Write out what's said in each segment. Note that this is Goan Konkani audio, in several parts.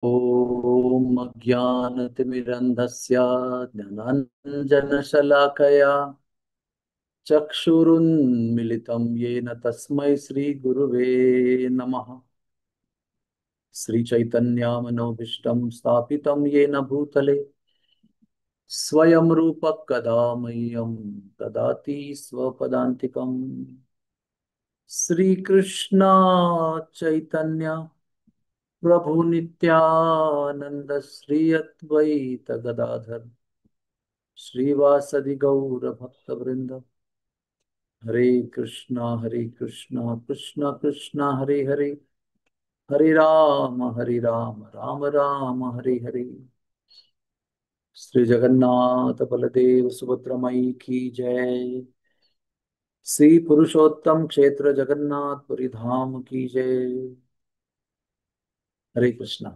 ॐ अज्ञानतिमिरन्धस्य ज्ञानाञ्जनशलाकया चक्षुरुन्मिलितं येन तस्मै श्रीगुरुवे नमः। श्रीचैतन्यमनोभीष्टं स्थापितं येन भूतले स्वयं रूपः कदा मह्यं ददाति स्वपदान्तिकम्। श्रीकृष्ण चैतन्य प्रभु नित्यानंद श्री अद्वैत गदाधर श्रीवासदि गौर भक्तवृंद। हरे कृष्णा कृष्णा कृष्णा हरे हरे, हरे राम राम राम हरे हरे। श्री जगन्नाथ बलदेव सुभद्रमयी की जय। श्री पुरुषोत्तम क्षेत्र जगन्नाथ पुरी धाम की जय। हरे कृष्णा।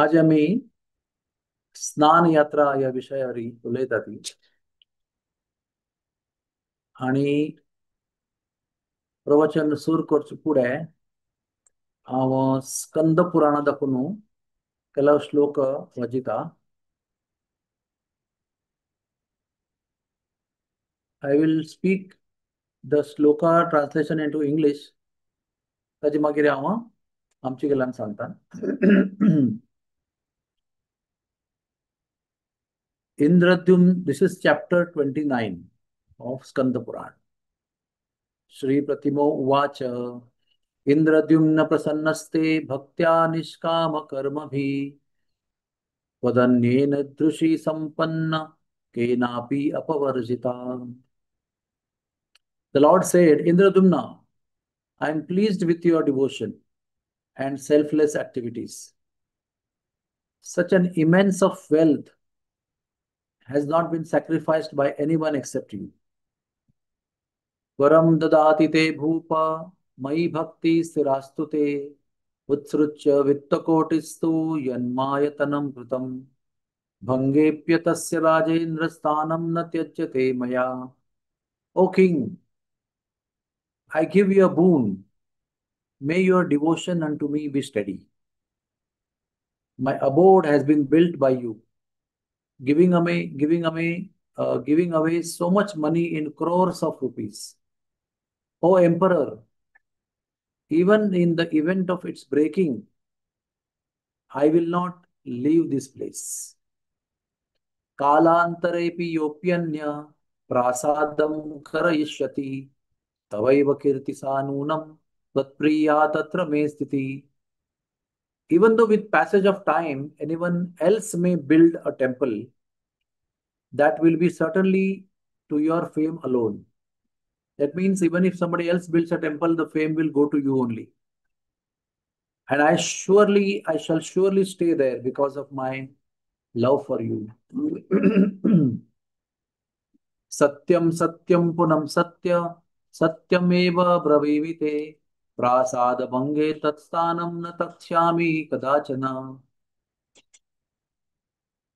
आज आमी स्नान यात्रा ह्या विशयावर उलयतात आनी प्रवचन सुरू करचे फुडें हांव स्कंद पुराणा दाखोवन ಕೆಲವು ಶ್ಲೋಕ ವಾಚಿता. I will speak the shloka translation into English. ताजे मागीर हांव आमचे गेल्यान सांगता. Indradyumna, this is chapter 29 of Skanda Purana. Shri Pratimo Uvacha Indradyumna prasannaste bhaktya nishkama karmabhi vadanyena drushi sampanna kenapi apavarjita. The Lord said, Indradyumna, I am pleased with your devotion and selfless activities. Such an immense of wealth has not been sacrificed by anyone except you. Varam dadati te bhupa mayi bhakti sthirastu te utsruchya vittakotistu yanmayatanam krutam bhangepya tasya rajendra sthanam na tyajyate maya. O king, I give you a boon. May your devotion unto me be steady. My abode has been built by you, giving away so much money in crores of rupees. O emperor, even in the event of its breaking, I will not leave this place. Kalantarepi yopyanya prasadam karayishyati tavaiva kirtisanunam tvatpriya tatra me sthiti. Even though with passage of time, anyone else may build a temple, that will be certainly to your fame alone. That means even if somebody else builds a temple, the fame will go to you only. And I shall surely stay there because of my love for you. Satyam satyam punam satya satyam eva bravivite prasad bhange tatsthanam na takshyami kadachana.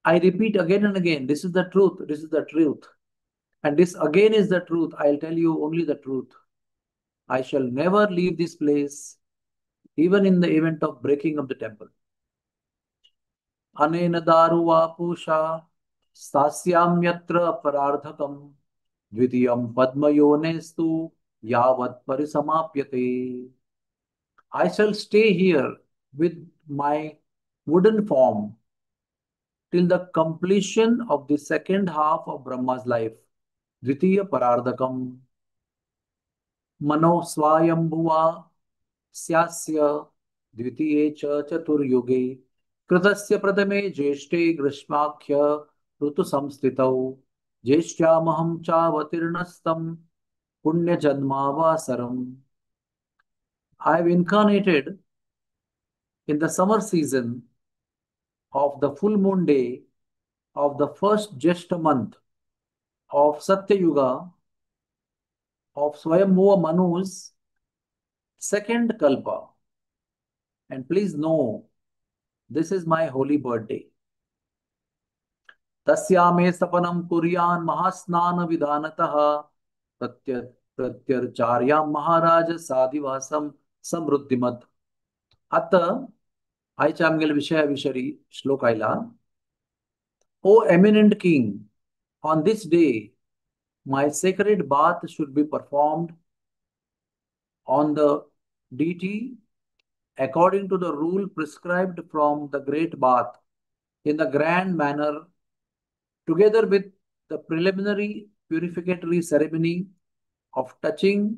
I repeat again and again, this is the truth, this is the truth. And this again is the truth. I'll tell you only the truth. I shall never leave this place, even in the event of breaking of the temple. Anena daruva pusha stasyam yatra parardhakam dvitiyam padmayonestu yavat parisamapyate. I shall stay here with my wooden form till the completion of the second half of Brahma's life. Dvitiya parardhakam mano swayambhuva syasya dvitiye cha chaturyuge kritasya prathame jyeshte grishmakhya rutu samsthitau jyeshtyamaham chavatirnastam punya janmavasaram. I have incarnated in the summer season of the full moon day of the first Jyeshtha month of Satya Yuga of Swayambhuva Manu's second Kalpa. And please know, this is my holy birthday. Tasyame sapanam kuryan mahasnana vidhanataha pratyarcharyam maharaja sadhivasam समृद्धिमत. आतां आयच्या आमगेल्या विशया विशरी श्लोक आयला. O eminent king, on this day my sacred bath should be performed on the deity according to the rule prescribed from the great bath in the grand manner, together with the preliminary purificatory ceremony of touching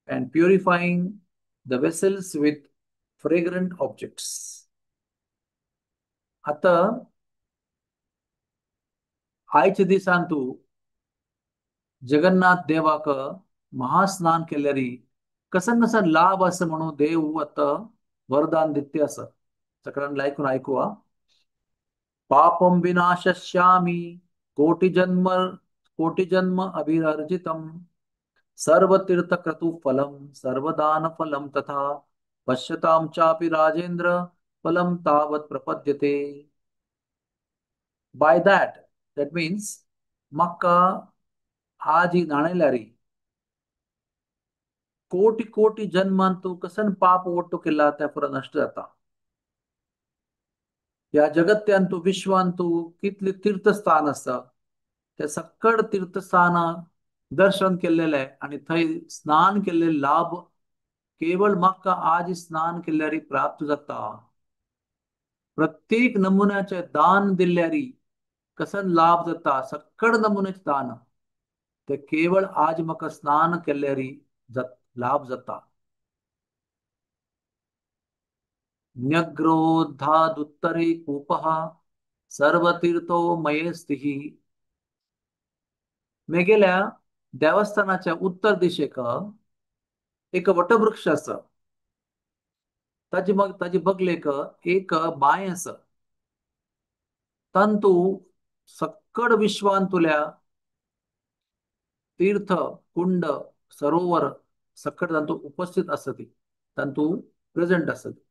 and purifying the vessels with fragrant objects. आता आयच्या दिसान तूं जगन्नाथ देवाक महास्नान केल्यारी कसन कसन लाभ आसा म्हणून देव आतां वरदान दित्ते आसा. सगळ्यांना लायकून आयकुवा. पापम विनाशस्यामि कोटिजन्म कोटिजन्म अभिर्जितम सर्वतीर्थक्रतु फलम सर्वदान फलम तथा पश्यतां चापि राजेंद्र फलम तावत प्रपद्यते. बाय that, that means म्हाका आजी न्हाणयल्यारी कोटी कोटी जन्मान तूं कसन पाप ओट्टू केला त्या पुरा नश्ट जाता. ह्या जगत्यांतू विश्वांतू कितली तीर्थस्थान आसा त्या सक्कड तीर्थस्थान दर्शन केल्लेले आनी थंय स्नान केल्ले लाभ केवळ म्हाका आज स्नान केल्यारी प्राप्त जाता. प्रत्येक नमुन्याचे दान दिल्यारी कसन लाभ जाता, सक्कड नमुन्याचे दान ते केवळ आज म्हाका स्नान केल्यारी लाभ जाता. न्यग्रोधादुत्तरे कूपः सर्वतीर्थो मयेस्तिः. मेगेल्या देवस्थानाच्या उत्तर दिशेक एक वटवृक्ष आसा, ताजी मग ताजी बगलेक एक बांय आसा. तांतू सक्कड विश्वांतुल्या तीर्थ कुंड सरोवर सक्कड तांतू उपस्थित आसती, तांतू प्रेझेंट आसती.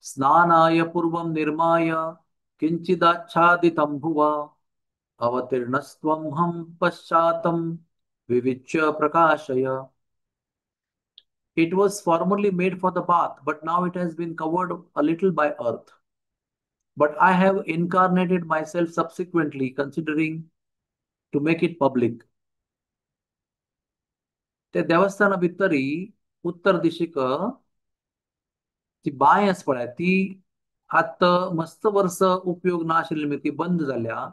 स्नानाय पूर्वं निर्माय किंचिदाच्छादितं भुवा अवतीर्णस्त्वं पश्चातं विविच्य प्रकाशय. It was formerly made for the bath, but now it has been covered a little by earth. But I have incarnated myself subsequently, considering to make it public. ते देवस्थाना भितरी उत्तर दिशेक ती बांय आसा पळय, ती आतां मस्त वर्स उपयोग ना आशिल्ली ती बंद जाल्या.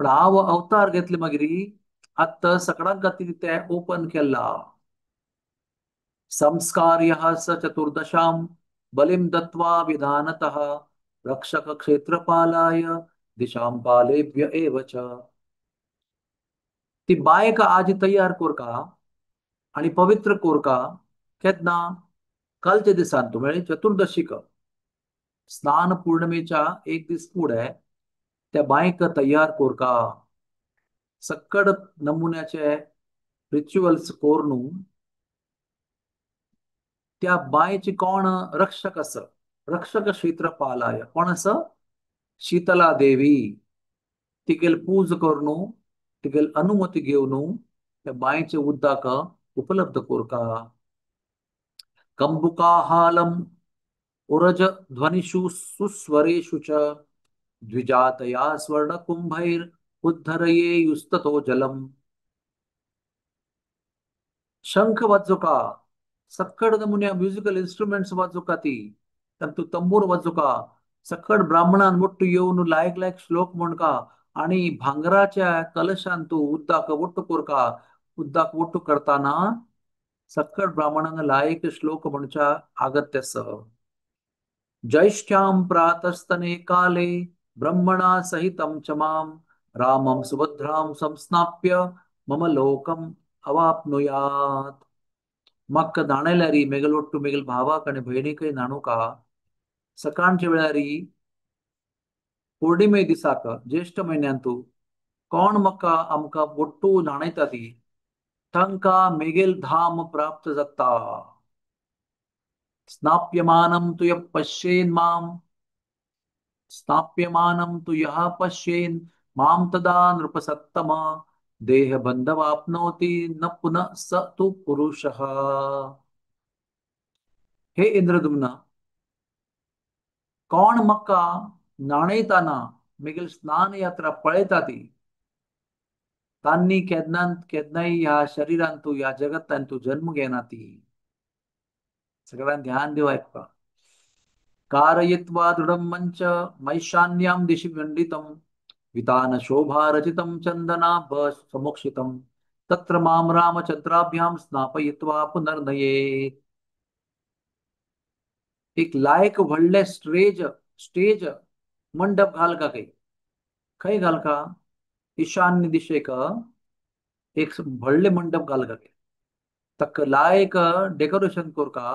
पण हांव अवतार घेतले मागीर आतां सगळ्यां खातीर ते ओपन केला. संस्कार्यः स चतुर्दशां बलिं दत्वा विधानतः रक्षक क्षेत्रपालाय दिशां पालेभ्य एव च. ती बायक आज तयार कोरका आणि पवित्र कोरका केन्ना कालच्या दिसान तूं म्हळ्यार चतुर्दशीक स्नान पौर्णिमेच्या एक दीस फुडें त्या बायक तयार कोरका सक्कड नमुन्याचे रिच्युअल्स कोरून त्या बायची कोण रक्षक आसा, रक्षक क्षेत्रपालाय कोण आसा, शीतला देवी. तिगेल पूज करून तिगेल अनुमती घेवन त्या बायचे उदक उपलब्ध कोरका. कंबुकाहालम उरज ध्वनिषु सुस्वरेषु च द्विजातया स्वर्णकुंभैर उद्धरयेयुस्ततो जलम. शंख वाजोका, सक्कड नमुन्या म्युझिकल इन्स्ट्रुमेंट्स वाजोका, ती तांतू तंबूर वाजोका, सक्कड ब्राह्मणान मोट्टू येवन लायक लायक श्लोक म्हणका आणि भांगराच्या कलशान तू उद्दाक ಒಟ್ಟು कोरका. उद्दाक ಒಟ್ಟು करताना सक्कड ब्राह्मणान लायक श्लोक म्हणच्या अगत्य सह. ज्येष्ठ्यां प्रातस्तने काले ब्रह्मणा सहितं च मां रामं सुभद्रां संस्नाप्य मम लोकम अवाप्नुयात. म्हाका न्हाणयल्यारी मेगेल ಒಟ್ಟು मेगेल भावाक आनी भयणीकय न्हाणुका. सकाळच्या वेळारी पौर्णिमे दिसाक ज्येष्ठ म्हयन्यांतू कोण म्हाका आमकां ಒಟ್ಟು न्हाणयता ती तांकां मेगेल धाम प्राप्त जाता. स्नाप्यमानं तु यः पश्येन् मां स्नाप्यमानं तु यः पश्येन् मां तदा नृपसत्तम देहबन्धवाप्नोति न पुनः स तु पुरुषः. हे इंद्रदुम्न, कोण म्हाका न्हाणयताना मेगेली स्नान यात्रा पळयता ती तांणी केन्ना केन्नाय ह्या शरिरांतू ह्या जगतांतू जन्म घेना ती. सगळ्यांना ध्यान दिव आयकपा. कारयित्वा दृढं मंच मैशान्यां दिशि मंडितं वितान शोभा रचितं चंदनाभ समुक्षितं तत्र मां रामचंद्राभ्यां स्नापयित्वा पुनर्नयेत्. एक लायक व्हडले स्टेज स्टेज मंडप घालका काही खंय घालका ईशान्य दिशेक एक व्हडले मंडप घालका ताका लायक डेकोरेशन करका,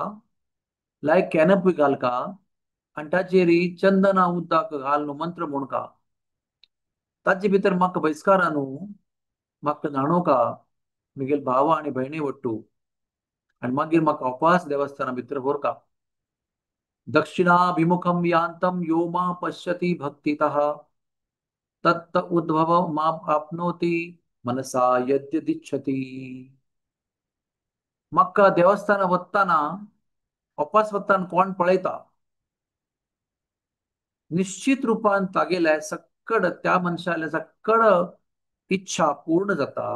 लायक कॅनपी घालका आनी ताचेर चंदना उदक घालून मंत्र म्हणका. ताचे भितर म्हाका बहिस्कारानू म्हाका न्हाणोवका म्हगेले भाव आनी भयणी वट्टू आनी मागीर म्हाका उपास देवस्थाना भितर व्हरका. दक्षिणाभिमुखं यान्तं यो मा पश्यति भक्तितः तत्त उद्भव मां आपनोति मनसा यद्यदिच्छति. म्हाका देवस्थाना वतना उपास वतना कोण पळयता निश्चित रूपान तागेल्या सक्कड त्या मनशाल्या सक्कड इच्छा पूर्ण जाता.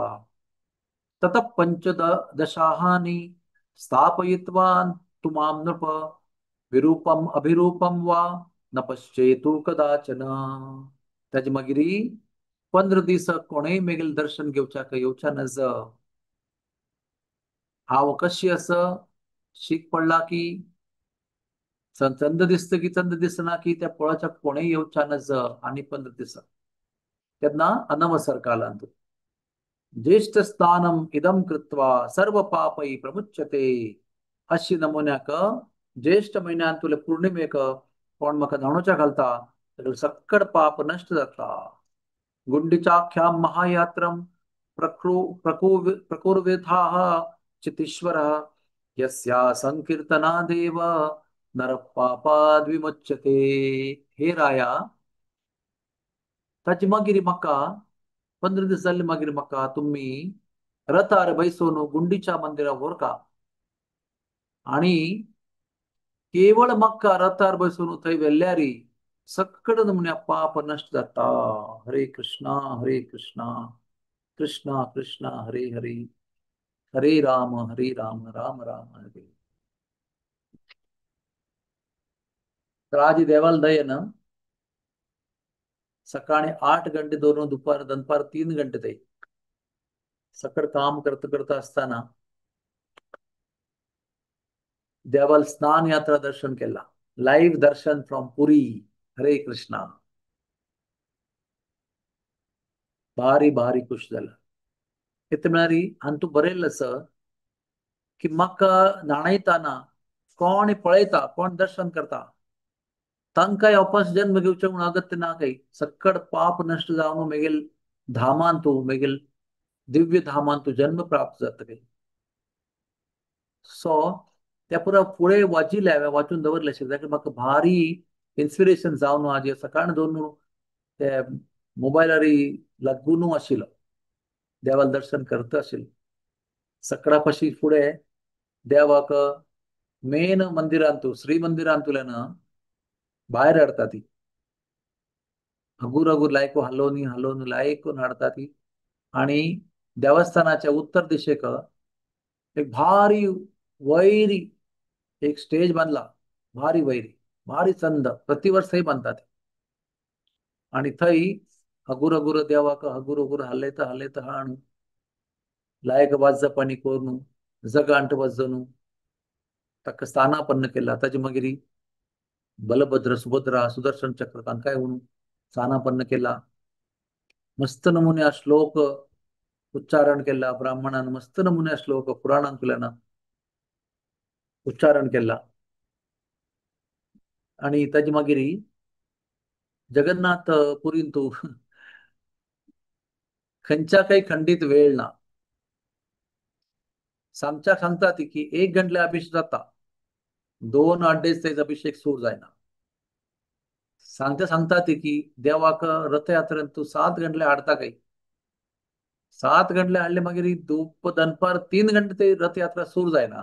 ततः पंचदशाहानि स्थापयित्वा तुमां नृप विरूपम अभिरूपम वा न पश्चेतु कदाचन. ताजे मागीर 15 दीस कोणेय मेगेले दर्शन घेवच्याक येवच्या नज. हांव कशी आसा शीक पडला की चंद दिसता की चंद दिसना की त्या पळोवच्याक कोणेय येवच्या नज. आनी 15 दीस तेन्ना अनवसर कालांत ज्येष्ठ स्थानम इदम कृत्वा सर्व पापै प्रमुच्यते. अशी नमुन्याक ज्येष्ठ म्हयन्यांत तुले पौर्णिमेक कोण म्हाका न्हाणोवच्या घालता तागेलें सक्कड पाप नश्ट जाता. गुंडिचाख्यां महायात्रं प्रकुर्विथाः चितीश्वरः यस्या संकीर्तनादेव नरपापाद् विमुच्यते. हे राया, ताचे मागीर म्हाका 15 दीस जाल्ले मागीर म्हाका तुमी रथार बैसून गुंडीच्या मंदिराक व्हरका आनी केवळ म्हाका रथार बसून थंय व्हेल्यार सक्कड नमुन्या पाप नश्ट जाता. हरे कृष्णा हरे कृष्णा कृष्णा कृष्णा हरे हरे हरे राम हरे राम राम राम हरे. तर आज देवाल दयेन सकाळी 8 घंटे धरून दुपार दनपार 3 घंटे ते सकड काम करता करता असताना देवाल स्नान यात्रा दर्शन केला. लाईव्ह दर्शन फ्रॉम पुरी. हरे कृष्णा. भारी भारी खुश जाला. कितें म्हळ्यार हातूंत बरयल्लें आसा की म्हाका न्हाणयताना कोण पळयता कोण दर्शन करता तांकांय अपास जन्म घेवचें म्हूण अगत्य ना. काही सक्कड पाप नश्ट जावन मेगेल धामांतू मेगेल दिव्य धामांतू जन्म प्राप्त जाता. काही सो त्या पुरा फुडें वाचिल्लें हांवें, वाचून दवरलें आशिल्लें. ताका म्हाका भारी इन्स्पिरेशन जावन आज सकाळ धरून ते मोबायलार लागून आशिल्लो देवाल दर्शन करता आशिल्लो. सकाळ पाशी फुडें देवाक मेन मंदिरांतू श्री मंदिरांतल्यान भायर हाडटा ती हगूर हगूर लायको हालोवन हालोवन लायकून हाडटा ती आनी देवस्थानाच्या उत्तर दिशेक एक भारी वैरी एक स्टेज बांदला. भारी वैरी भारी चंद प्रतिवर्ष थंय बांदतात आनी थंय हगूर हगूर देवाक हगूर हगूर हालयता हालयता हाणू लायक वाजपानी करून जगांट वाजोवन ताका स्थानापन्न केला. ताजे मागीर बलभद्र सुभद्रा सुदर्शन चक्र तांकांय म्हणून स्थानापन्न केला. मस्त नमुन्या श्लोक उच्चारण केला ब्राह्मणान. मस्त नमुन्या श्लोक पुराणांतल्यान उच्चारण केला. आनी ताजे मागीर जगन्नाथ पुरींतू खंयच्या काही खंडीत वेळ ना. सांगच्या सांगता ती की 1 घंटले अभिषेक जाता, 2 अड्डेच तेज अभिषेक सुरू जायना. सांगता सांगता ती की देवाक रथयात्रेंत तूं 7 घंटले हाडता काही 7 घंटले हाडले मागीर दनपार 3 घंटे ते रथयात्रा सुरू जायना.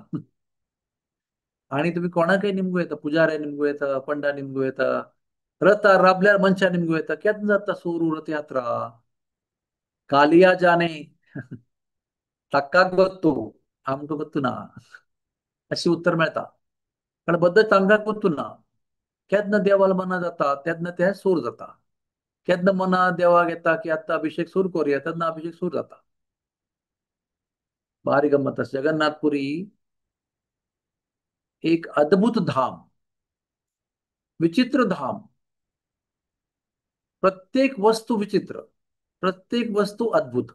आणि तुमी कोणाकय निमगू येता, पुजारी निमगू येता, पंडा निमगू येता, रथा राबल्यार मनशां निमगू येता. केन्ना जाता सुरू रथयात्रा? कालिया जाने ताका गोत्तू आमकां गोत्तू ना अशी उत्तर मेळटा. कारण बद्द तांकां गोत्तू ना. केन्ना देवाल मना जाता तेन्ना ते सूर जाता. केन्ना मना देवाक येता की आतां अभिषेक सुरू करुया तेन्ना अभिषेक सुरू जाता. भारी गम्मत आसा. जगन्नाथपुरी एक अद्भुत धाम, विचित्र धाम. प्रत्येक वस्तू विचित्र, प्रत्येक वस्तू अद्भुत,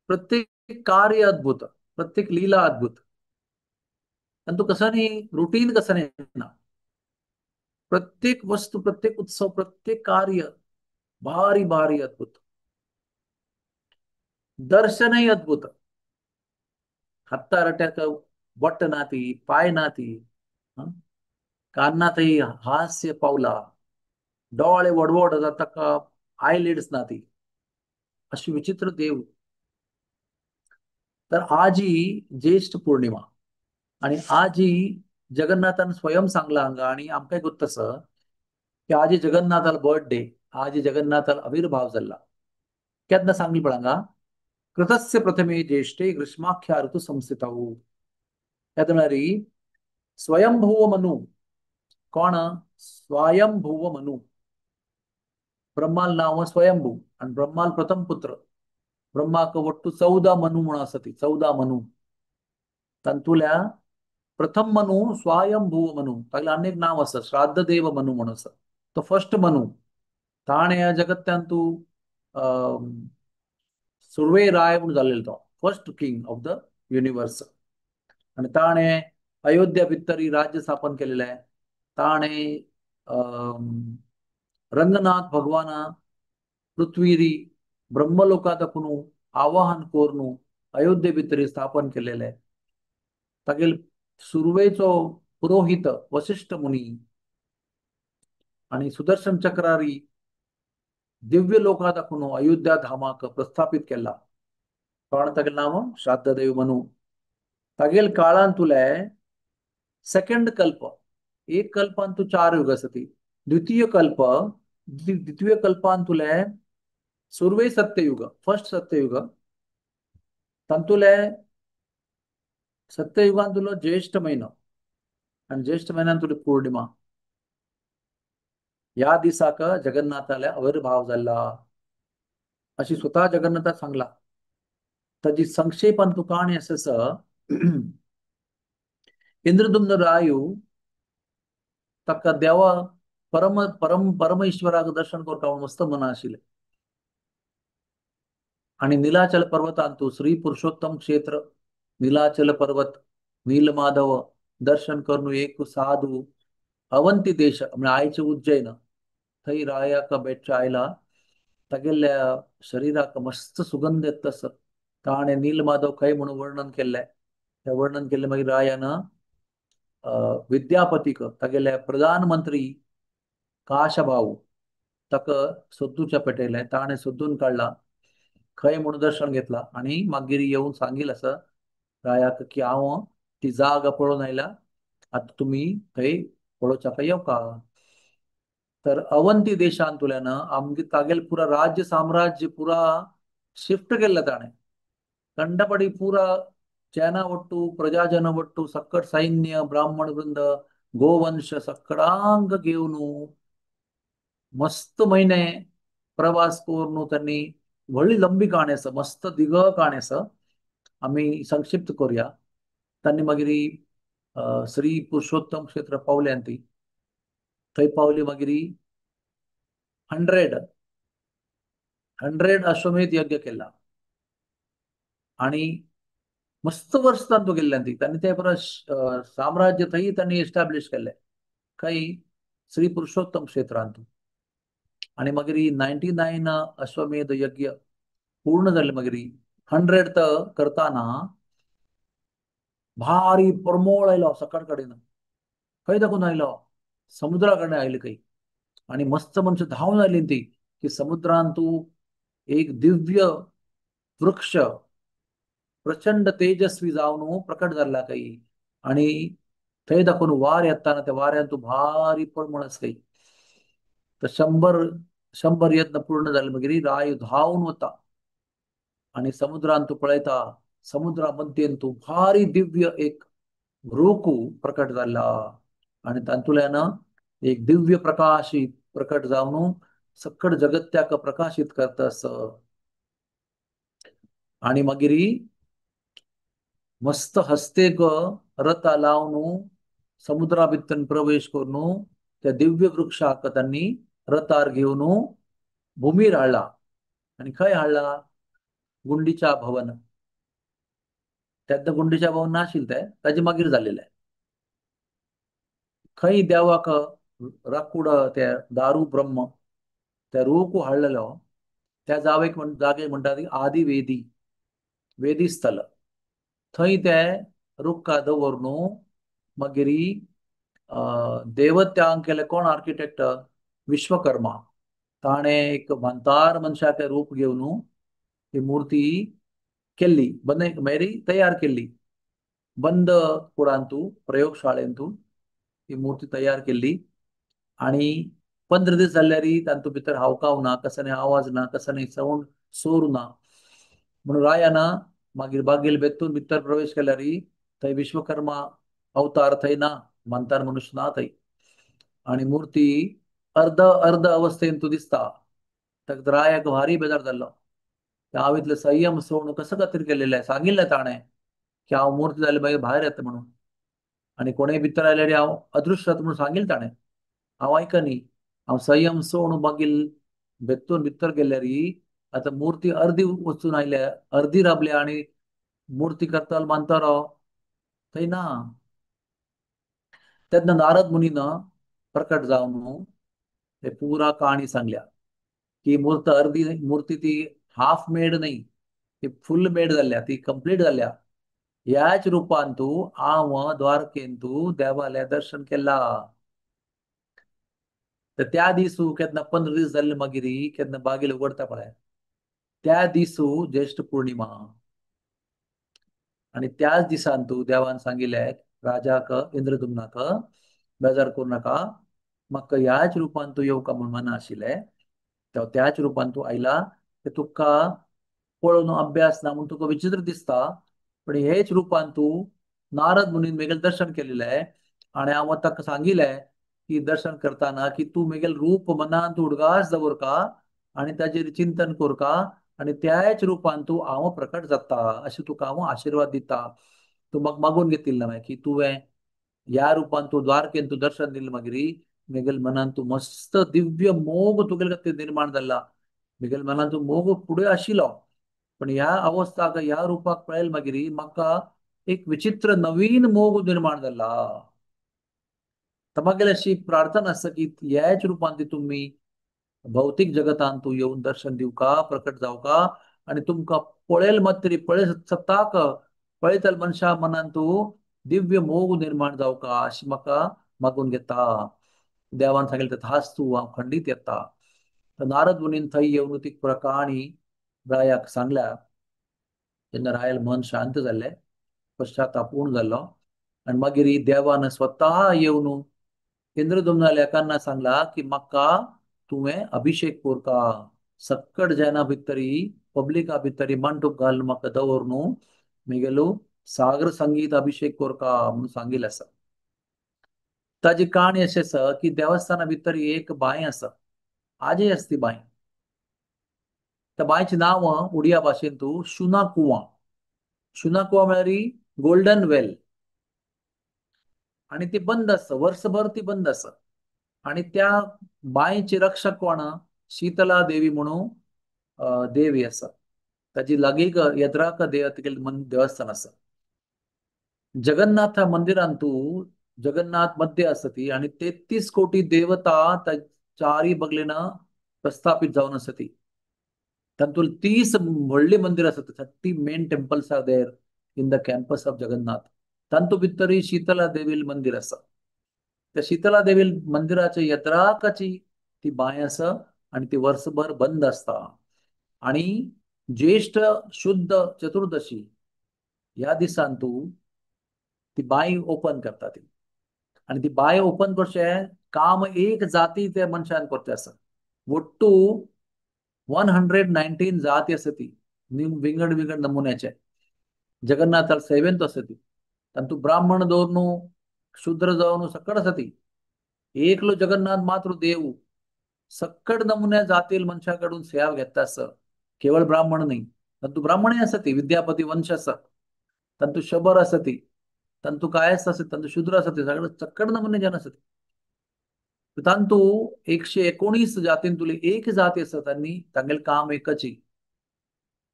प्रत्येक कार्य अद्भुत, प्रत्येक लीला अद्भुत. आणि तो कसा नाही रुटीन कसा नाही ना. प्रत्येक वस्तू, प्रत्येक उत्सव, प्रत्येक कार्य भारी भारी अद्भुत. दर्शनही अद्भुत. हत्ता रट्याक बट्ट नाती, पाय नाती, कान्नातही हास्य पावला, डोळे वडवड जाता का आयलिड्स नाती, अशी विचित्र देव. तर आजी ज्येष्ठ पौर्णिमा आणि आजी जगन्नाथान स्वयं सांगला हांगा. आणि आमकांय गोत्त आसा की आजी जगन्नाथाल बर्थडे, आजी जगन्नाथाल आविर्भाव जाल्ला. केन्ना सांगली पळय हांगा, कृतस्य प्रथमे ज्येष्ठे ग्रीष्माख्या ऋतु संस्थितौ. म्हळ्यार स्वयंभुव मनु. कोण? स्वयंभुव मनु. ब्रह्माल नांव स्वयंभू आणि ब्रह्माल प्रथम पुत्र. ब्रह्माक वट्टू 14 मनु म्हणून आसा ती, 14 मनु. तांतुल्या प्रथम मनु स्वयंभुव मनु. तागेलें अनेक नांव आसा, श्राद्धदेव मनु म्हणून आसा. तो फर्स्ट मनु. ताणें ह्या जगत्यांतू सुर्वे राय म्हणून जाल्लेलो तो first king of the universe. आणि ताणें अयोध्या भितरी राज्य स्थापन केलेलें. ताणें रंगनाथ भगवाना पृथ्वीरी ब्रह्मलोकांत आवाहन करून अयोध्ये भितरी स्थापन केलेलें. तागेल सुर्वेचो पुरोहित वशिष्ठ मुनी आणि सुदर्शन चक्रारी दिव्य लोकांत अयोध्या धामाक प्रस्थापित केला. कोण तागेलें नांव? श्राद्धदेव मनु. तागेल काळांतुले सेकंड कल्प, एक कल्पांतु 4 युग आसती. द्वितीय कल्प, द्वितीय कल्पांतुले सुर्वे सत्ययुग, फर्स्ट सत्ययुग. तांतुले सत्ययुगांतुलो ज्येष्ठ म्हयनो आनी ज्येष्ठ म्हयन्यांतुली पौर्णिमा. ह्या दिसाक जगन्नाथाले आविर्भाव जाल्ला अशी स्वतः जगन्नाथा सांगला. ताजी संक्षेपान तूं काणी आसा. इंद्रदुम्न रायू ताका देवा परम परम परमेश्वराक दर्शन करता म्हणून मस्त मना आशिल्लें. आणि नीलाचल पर्वतांतु श्री पुरुषोत्तम क्षेत्र, नीलाचल पर्वत, नीलमाधव दर्शन करून एक साधू अवंती देश म्हणजे आयचे उज्जैन थंय रायाक बेटच्या आयला. तागेल्या शरीराक मस्त सुगंध येता तसो. ताणें नीलमाधव खंय म्हणून वर्णन केल्लें. तें वर्णन केल्लें मागीर रायान विद्यापतीक तागेल्या प्रधानमंत्री काशभाऊ ताका सोदूच्या पेटयलें. ताणें सोदून काडला खंय म्हणून दर्शन घेतला आणि मागीर येवन सांगील आसा रायाक की हांव ती जागा पळोवन आयला, आतां तुमी थंय पळोवच्याक येवका. तर अवंती देशांतुल्यान आमगे तागेल पुरा राज्य साम्राज्य पुरा शिफ्ट केल्लें ताणें. कंडपडी पुरा चेना ಒಟ್ಟು प्रजाजन ಒಟ್ಟು सक्कट सैन्य ब्राह्मण वृंद गोवंश सक्कडांक घेवन मस्त महिने प्रवास करून त्यांनी व्हडली लंबी काणी आसा, मस्त दिग काणी आसा. आमी संक्षिप्त करुया. तांणी मागीर श्री पुरुषोत्तम क्षेत्र पावले ती थंय पावली. मागीर 100 अश्वमेध यज्ञ केला आणि मस्त वर्स तांतू गेल्ल्यान ती तांणी ते परत साम्राज्य थंय तांणी एस्टाब्लिश केल्लें खंय श्री पुरुषोत्तम क्षेत्रांत. आणि मागीर 99 अश्वमेध यज्ञ पूर्ण जाले. मागीर 100 करताना भारी परमोळ आयलो सकाळ कडेन. खंय दाखोवन आयलो? समुद्रा कडेन आयले खंय. आणि मस्त मनशां धांवन आयली ती की समुद्रांतू एक दिव्य वृक्ष प्रचंड तेजस्वी जावन प्रकट जाल्ला काही आणि थंय दाखोवन वार येताना त्या वाऱ्यान तूं भारी परमळ आसली. तर 100 यत्न पूर्ण जाले मागीर राय धांवन वता आनी समुद्रान तूं पळयता, समुद्रा मध्येन तूं भारी दिव्य एक रूख प्रकट जाला आनी तातूंतल्यान एक दिव्य प्रकाश प्रकट जावन सकट जगत्याक प्रकाशित करता आस. आनी मागीर मस्त हस्तेक रथा लावन समुद्रा भितर प्रवेश करून त्या दिव्य वृक्षाक त्यांनी रथार घेवन भूमीर हाडला. आनी खंय हाडला? गुंडीचा भवन. तेन्ना गुंडीचा भवन नाशिल्लें, तें ताजे मागीर जाल्लेलें. खंय देवाक राकूड त्या दारू ब्रह्म त्या रूख हाडलेलो त्या जावेक जागे म्हणटा ती आदि वेदी, वेदी स्थल. थंय ते रुखा दवरून मागीर देवत्यांक केले कोण आर्किटेक्ट? विश्वकर्मा. ताणें एक म्हातार मनशाचें रूप घेवन ही मूर्ती केल्ली, बंद मेरी तयार केल्ली, बंद कुडांतू प्रयोगशाळेंतू ही मूर्ती तयार केल्ली. आनी 15 दीस जाल्यार तातूंत भितर हावकाव ना, कसो आवाज ना, कसो सावंड सोर ना. म्हणून रायान मागीर बागेल बेतून भितर प्रवेश केल्यार थंय विश्वकर्मा अवतार थंय ना, म्हातार मनुष्य ना थंय. आनी मूर्ती अर्ध अर्ध अवस्थेन तूं दिसता. ताका रायाक भारी बेजार जाल्लो. हांव इतले संयम सोडून कसो खातीर केलेलें सांगिल्लें ताणें की हांव मूर्ती जाली मागीर भायर येता म्हणून, आनी कोणेय भितर आयल्यार हांव अदृश्य जाता म्हणून सांगिल्लें ताणें. हांव आयकनी, हांव संयम सोडून मागीर बेतून भितर गेल्यार आतां मूर्ती अर्दी वचून आयल्या, अर्दी राबल्या आनी मूर्ती करतालो मानतालो थंय ना. तेन्ना नारद मुनीन प्रकट जावन ते पुरा कहाणी सांगल्या की मूर्त अर्दी मूर्ती ती हाफ मेड न्ही, ती फुल मेड जाल्या, ती कंप्लीट जाल्या. ह्याच रुपान तूं हांव द्वारकेन तूं देवाल्या दर्शन केला. तर त्या दिसू केन्ना 15 दीस जाल्ले मागीर केन्ना बागेल उगडता पळय, त्या दिसू ज्येष्ठ पौर्णिमा. आनी त्याच दिसान तूं देवान सांगिल्लें राजाक इंद्रदुम्नाक बेजार करूं नाका, म्हाका ह्याच रुपान तूं येवका म्हूण मना आशिल्लें, त्याच रुपान तूं आयला. ते तुका पळोवन अभ्यास ना म्हूण तुका विचित्र दिसता, पण हेच रुपान तूं नारद मुनीन मेगेल दर्शन केलेलें. आनी हांव ताका सांगिल्लें की दर्शन करतना की तूं मेगेल रूप मनान तूं उडगास दवरका आनी ताजेर चिंतन करका आनी त्याच रुपान तूं हांव प्रकट जाता अशें तुका हांव आशिर्वाद दिता. तूं म्हाका मागून घेतिल्लें मागीर की तुवें ह्या रुपान तूं द्वारकेन तूं दर्शन दिलें मागीर मेगेल मनान तूं मस्त दिव्य मोग तुगेले खातीर निर्माण जाला. मेगेल मनान तूं मोग फुडें आशिल्लो, पण ह्या अवस्थाक ह्या रुपाक पळयले मागीर म्हाका एक विचित्र नवीन मोग निर्माण जाला. तर मागीर अशी प्रार्थना आसा की ह्याच रुपान ती तुमी भौतीक जगतान तूं येवन दर्शन दिवका, प्रकट जावका आनी तुमकां पळयल मात तरी पळय सत्ताक पळयतले मनशा मनान तूं दिव्य मोग निर्माण जावका अशी म्हाका मागून घेता. देवान सांगिल्लें तथास्तु तूं हांव खंडीत येता. तर नारद मुनीन थंय येवन ती पुरा कहाणी रायाक सांगल्या. तेन्ना रायाल मन शांत जाल्लें, पश्चाताप पूर्ण जाल्लो. आनी मागीर देवान स्वता येवन इंद्रदुम्ना लेकांना सांगला की म्हाका तुवें अभिषेक कोरका, सक्कड जना भितरी पब्लिका भितरी मंटूप घालून म्हाका दवर न्हू मेगेलो सागर संगीत अभिषेक कोरका म्हणून सांगिल्लें आसा. ताजी काणी अशें आसा की देवस्थाना भितर एक बांय आसा, आजय आसा ती बांय. त्या बांयचें नांव उडिया भाशेन तूं शुनाकुवा. शुनाकुवा म्हळ्यार गोल्डन वेल. आनी ती बंद आसा, वर्सभर ती बंद आसा. आनी त्या बांयची रक्षक कोण? शीतला देवी म्हणून देवी आसा. ताजी लागीं येद्राक देव देवस्थान आसा. जगन्नाथ मंदिरांतू जगन्नाथ मध्य आसा ती आनी 33 कोटी देवता चारी बगलेन प्रस्थापित जावन आसा ती. तातूंत 30 व्हडली मंदिर आसात, 30 main temples are there in the campus of Jagannath. तातूंत भितर शीतला देवील मंदिर आसा. त्या शीतला देवील मंदिराच्या येद्राकाची ती बांय आसा आनी ती वर्सभर बंद आसता. आनी ज्येष्ठ शुद्ध चतुर्दशी ह्या दिसान तूं ती बांय ओपन करता ती. आनी ती बांय ओपन करचें काम एक जाती त्या मनशान करचें आसा. ಒಟ್ಟು 119 जाती आसा ती विंगड विंगड नमुन्याचे जगन्नाथाल सेवेंत आसा ती. तातूंत ब्राह्मण दवरून शूद्र जावन सकट आसा ती. एकलो जगन्नाथ मात्र देव सकट नमुन्या जातील मनशा कडून सेवा घेता आसा. केवळ ब्राह्मण न्ही, तातूंत ब्राह्मणय आसा ती, विद्यापती वंश आसा, तातूंत शबर आसा ती, तातूंत कायस्थ आसा, तातूंत शूद्र आसा ती, सगळे सकट नमुने जन आसा ती. तातूंत 119 जातींतुली एक जाती आसा तांणी तांगेलें काम एकची.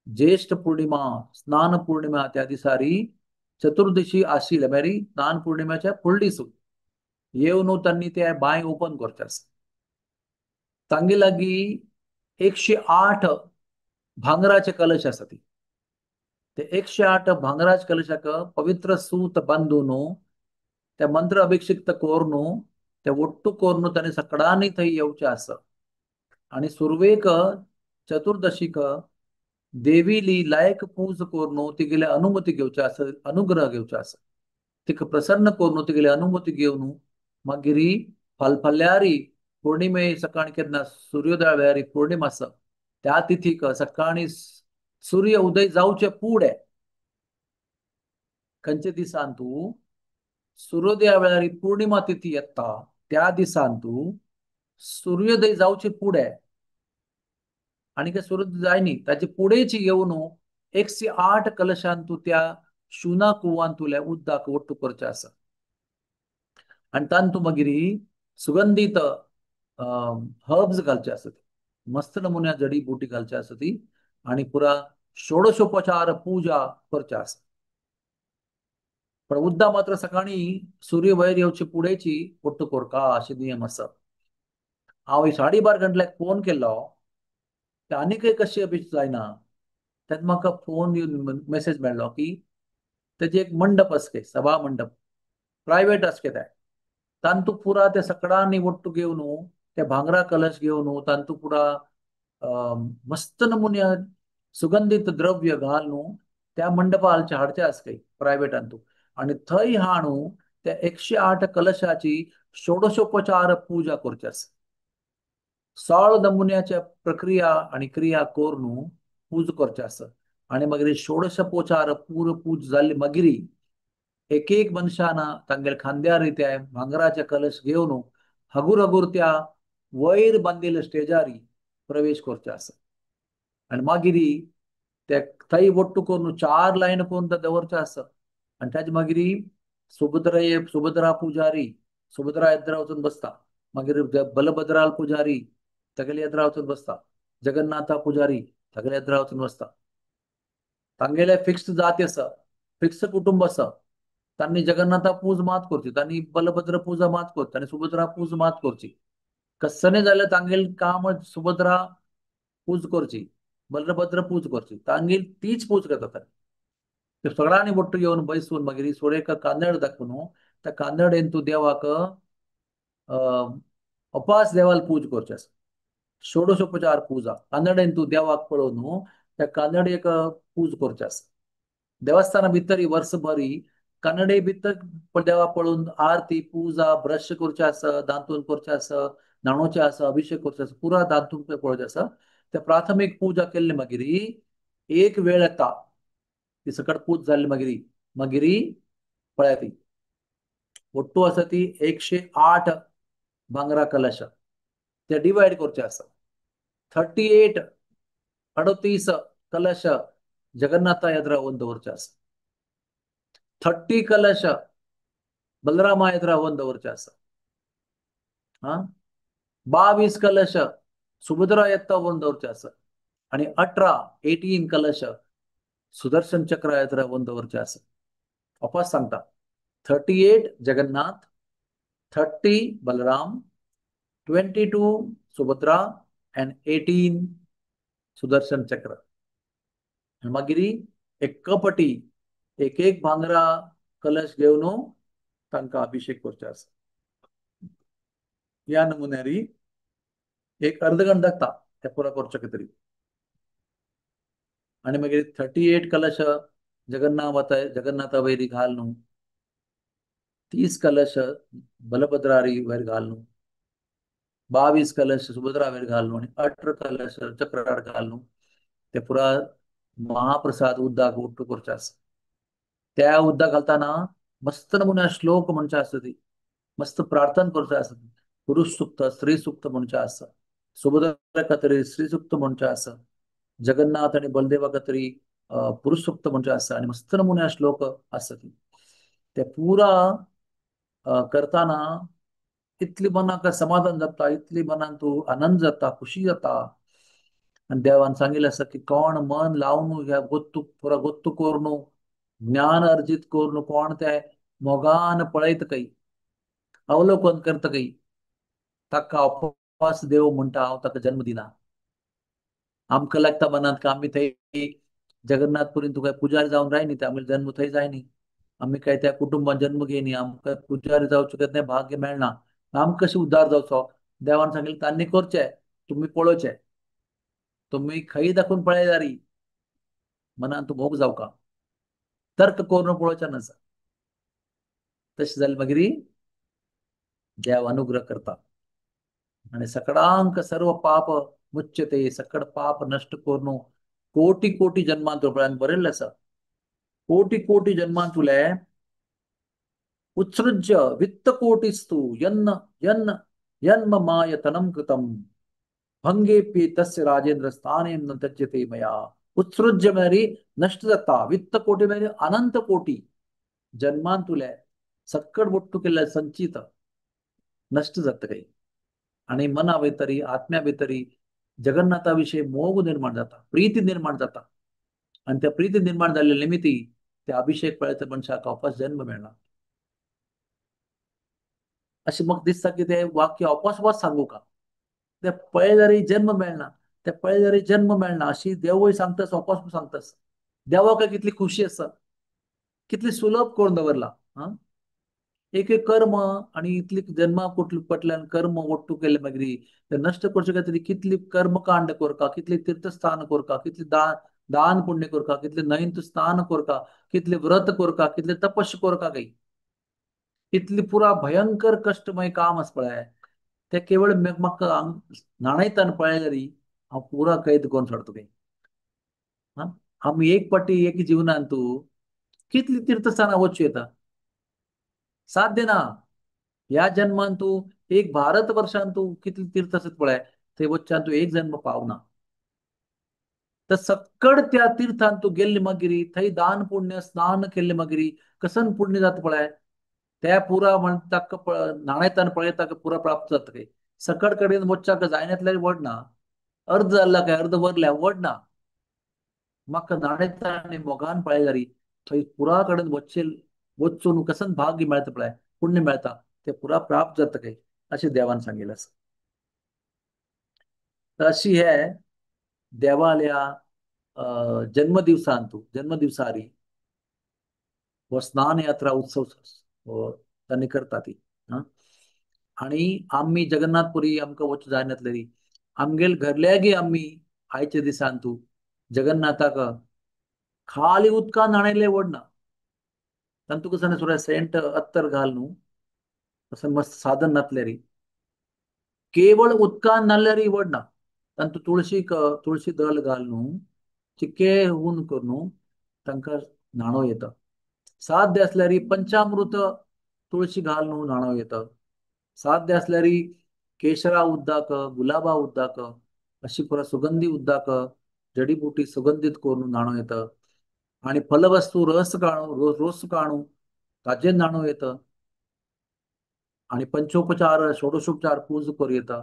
ज्येष्ठ पौर्णिमा स्नान पौर्णिमा त्या दिसारी चतुर्दशी आशिल्ले म्हळ्यार स्नान पौर्णिमेच्या फुडले दीस येवन तांणी ते बांय ओपन करचें आसा. तांगे लागीं 108 भांगराचे कलश आसा ती. ते 108 भांगराचे कलशाक पवित्र सूत बांदून त्या मंत्र अभिषिक्त करून ते ಒಟ್ಟು कोरून ताणें सगळ्यांनी थंय येवचें आसा. आनी सुरवेक चतुर्दशीक देवीली लायक पूज करून तिगेली अनुमती घेवची आसा, अनुग्रह घेवचो आसा. तिका प्रसन्न करून तिगेली अनुमती घेवन मागीर फालफाल्यारी पौर्णिमे सकाळी केन्ना सूर्योदया वेळार पौर्णिमा आसा त्या तिथीक सकाळी सूर्य उदय जावचे फुडें खंयच्या दिसान तूं सूर्योदया वेळार पौर्णिमा तिथी येता त्या दिसान तूं सूर्योदय जावचे फुडें आनी काय सूर्योदय जायनी ताचे फुडेंच येवन 108 कलशान तूं त्या शुना कुवांतुल्या उदक ಒಟ್ಟು करचें आसा. आनी तातूंत मागीर सुगंधीत हर्ब्स घालचे आसा, मस्त नमुन्या जडी बुटी घालचे आसा ती आनी पुरा षोडशोपचार पूजा करचे आसा. पण उद्दा मात्र सकाळी सूर्य वयर येवचे फुडेंची ಒಟ್ಟು कोरका अशें नियम आसा. हांव 12:30 गंटल्याक फोन केल्लो ते आनीकय कशें अपेक्षा जायना. तेन्ना म्हाका फोन येवन मेसेज मेळ्ळो की तेजे एक मंडप आसके, सभा मंडप प्रायवेट आसके ते, तांतू पुरा ते सगळ्यांनी ಒಟ್ಟು घेवन ते भांगरा कलश घेवन तांतू पुरा मस्त नमुन्या सुगंधीत द्रव्य घालून त्या मंडपा हाडचे आसके प्रायवेटांतू आनी थंय हाणू त्या 108 कलशाची षोडशोपचार पूजा करची आसा. 16 नमुन्याच्या प्रक्रिया आनी क्रिया करून पूज करचे आसा. आनी मागीर षोडशोपचार पूर पूज जाल्ली मागीर एक एक मनशान तांगेले खांद्यार त्या भांगराचे कलश घेवन हगूर हगूर त्या वयर बांदिल्ल्या स्टेजारी प्रवेश करचे आसा. आनी मागीर ते थंय ಒಟ್ಟು करून 4 लायन करून ते दवरचे आसा. आनी ताजे मागीर सुभद्रा पुजारी सुभद्रा येद्रा वचून बसता, मागीर बलभद्राल पुजारी तागेले येद्रा वचून बसता, जगन्नाथा पुजारी तागेले येद्रा वचून बसता. तांगेले फिक्स जाती आसा, फिक्स कुटुंब आसा. तांणी जगन्नाथा पूज मात करची, तांणी बलभद्र पूजा मात करची, तांणी सुभद्रा पूज मात करची. कसने जाल्यार तांगेले काम सुभद्रा पूज करची, बलभद्र पूज करची, तांगेली तीच पूज करतात. ते सगळ्यांनी ಒಟ್ಟು येवन बसून मागीर सोडेक कांदड दाखोवन त्या कांदडेन तूं देवाक उपास देवाल पूज करचे आसा. षोडशोपचार पूजा कांदडेन तूं देवाक पळोवन त्या कांदडेक पूज करचे आसा. देवस्थाना भितर वर्सभरी कानडे भितर देवा पळोवन आरती पूजा ब्रश करचे आसा, दांतून करचे आसा, न्हाणोवचें आसा, अभिषेक करचो आसा, पुरा दांतून पळोवचें आसा. त्या प्राथमीक पूजा केल्ली मागीर एक वेळ येता ती सकट पूज जाल्ली मागीर मागीर पळया ती ಒಟ್ಟು आसा ती 108 भांगरा कलश ते डिवायड करचे आसा. 38 38 कलश जगन्नाथा येद्रा व्हरून दवरचे आसा, 30 कलश बलरामा येद्रा व्हरून दवरचे आसा, 22 कलश सुभद्रा येत्ता व्हरून दवरचे आसा आनी 18 कलश सुदर्शन चक्र येद्रा व्हरून दवरचे आसा. वापस सांगता, 38 जगन्नाथ, 30 बलराम, 22 सुभद्रा आनी 18 सुदर्शन चक्र. मागीर एक कपटी एक एक भांगरा कलश घेवन तांकां अभिषेक करचे आसा. ह्या नमुन्यारी एक अर्द घंटा लागता ते पुरा करचे तरी. आनी मागीर 38 कलश जगन्नाथ जगन्नाथा वयरी घाल न्हू 30 कलश बलभद्रारी वयर घालून, 22 कलश सुभद्रा वयर घालून आनी 18 कलश चक्रार घालून ते पुरा महाप्रसाद उद्दाक उट्टू करचे आसा. त्या उद्दाक घालतना मस्त नमुन्या श्लोक म्हणचे आसता, ती मस्त प्रार्थना करचे आसता. पुरुष सुक्त स्त्री सुक्त म्हणचे आसा, सुभद्रा खातीर स्त्री सुक्त म्हणचे आसा, जगन्नाथ आनी बलदेवा खातीर पुरुष सुक्त म्हणचे आसा आनी मस्त नमुन्या श्लोक आसा. ती ते पुरा करताना इतली मनाक समाधान जाता, इतली मनान तूं आनंद जाता, खुशी जाता. आनी देवान सांगिल्लें आसा की कोण मन लावन ह्या गोत्तू पुरा गोत्तू करून ज्ञान अर्जित करून कोण ते मोगान पळयत काही अवलोकन करता काही ताका उपवास देव म्हणटा हांव ताका जन्म दिना. आमकां लागता मनांत का आमी थंय जगन्नाथपुरीन तुका पुजारी जावन राय न्ही, आमगेलो जन्म थंय जाय न्ही, आमी काय त्या कुटुंबान जन्म घेयनी, आमकां पुजारी जावचो केन्ना भाग्य मेळना, आमकां कशें उद्धार जावचो? देवान सांगिल्लें तांणी करचें, तुमी पळोवचें, तुमी खंय दाखोवन पळयल्यार मनान तूं मोग जावका, तर्क करून पळोवचें नासा. तशें जालें मागीर देव अनुग्रह करता आनी सकडांक सर्व पाप मुच्यते, सकड पाप नश्ट करून कोटी कोटी जन्मांत पळयान बरयल्लें आसा, कोटी कोटी जन्मांतुले उत्सृज्य वित्तकोटिस्तु यन्न यन्न यन्म मायतनं कृतं भंगेपि तस्य राजेंद्र स्थाने न त्यज्यते मया. उत्सृज्य म्हळ्यार नश्ट जाता, वित्तकोटी म्हळ्यार अनंत कोटी जन्मांतुले सक्कड बोट्टू केल्ले संचित नश्ट जाता काही. आनी मना भितरी आत्म्या भितरी जगन्नाथा विशयी मोग निर्माण जाता, प्रीती निर्माण जाता. आनी त्या प्रीती निर्माण जाल्ले निमित्ती ते अभिषेक पळयता मनशाक वापस जन्म मेळना. अशें म्हाका दिसता की ते वाक्य वापस वापस सांगू का, ते पळयल्यार जन्म मेळना, ते पळयल्यार जन्म मेळना अशी देवय सांगतास, वापस सांगतास. देवाक कितली खुशी आसा, कितली सुलभ करून दवरला. हा एक एक कर्म आनी इतली जन्मा पटल्यान कर्म ಒಟ್ಟು केले मागीर ते नश्ट करचे खातीर कितली कर्मकांड करका, कितली तीर्थस्थान करका, कितली दान पुण्य करका, कितले नैंत स्थान करका, कितले व्रत करका, कितले तपस्य करका, काही इतली पुरा भयंकर कष्टमय काम आसा पळय, ते केवळ म्हाका न्हाणयताना पळयल्यार हांव पुरा कैद करून सोडटा काही. हा आमी एक पाटी एक जिवनांत तूं कितली तीर्थस्थानां वचूं येता, साध्य ना. ह्या जन्मान तूं एक भारत वर्षान तूं कितली तीर्थ आसत पळय, थंय वचच्यान तूं एक जन्म पावना. तर सक्कड त्या तीर्थान तूं गेल्ले मागीर थंय दान पुण्य स्नान केल्ले मागीर कसन पुण्य जाता पळय, त्या पुरा म्हण ताका न्हाणयताना पळयता पुरा प्राप्त जाता काही. सकड कडेन वचच्याक जायनातल्यार व्हड ना, अर्द जाल्ला काय अर्द वरल्या व्हड ना, म्हाका न्हाणयता आनी मोगान पळयल्यार थंय पुरा कडेन वचचे वचून कसन भाग्य मेळता पळय, पुण्य मेळता, ते पुरा प्राप्त जाता काही अशें देवान सांगिल्लें आसा. तर अशी हे देवाल्या जन्मदिवसांतू जन्मदिवसारी हो स्नान यात्रा उत्सव तांणी करता ती. आनी आमी जगन्नाथपुरी आमकां वचूं जायनातलेली आमगेल घरल्यागी आमी आयच्या दिसांतू जगन्नाथाक खाली उदकान न्हाणयलें व्हड ना, तांतू कसं सुद्दां सेंट अत्तर घाल न्हू, तसं मस्त साधन नातल्यारी केवळ उदकान न्हाल्यारी व्हड ना, तांतू तुळशीक तुळशी दल घाल न्हू, चिके हून करून तांकां न्हाणो येता. साध्य आसल्यार पंचामृत तुळशी घाल न्हू न्हाणो येता. साध्य आसल्यार केशरा उद्दाक गुलाबा उद्दाक अशी पुरा सुगंधी उद्दाक जडीबुटी सुगंधीत करून न्हाणो येता. आनी फलवस्तू रस काणू रोस काणू ताजेर न्हाणो येता. आनी पंचोपचार षोडशोपचार पूज करूं येता.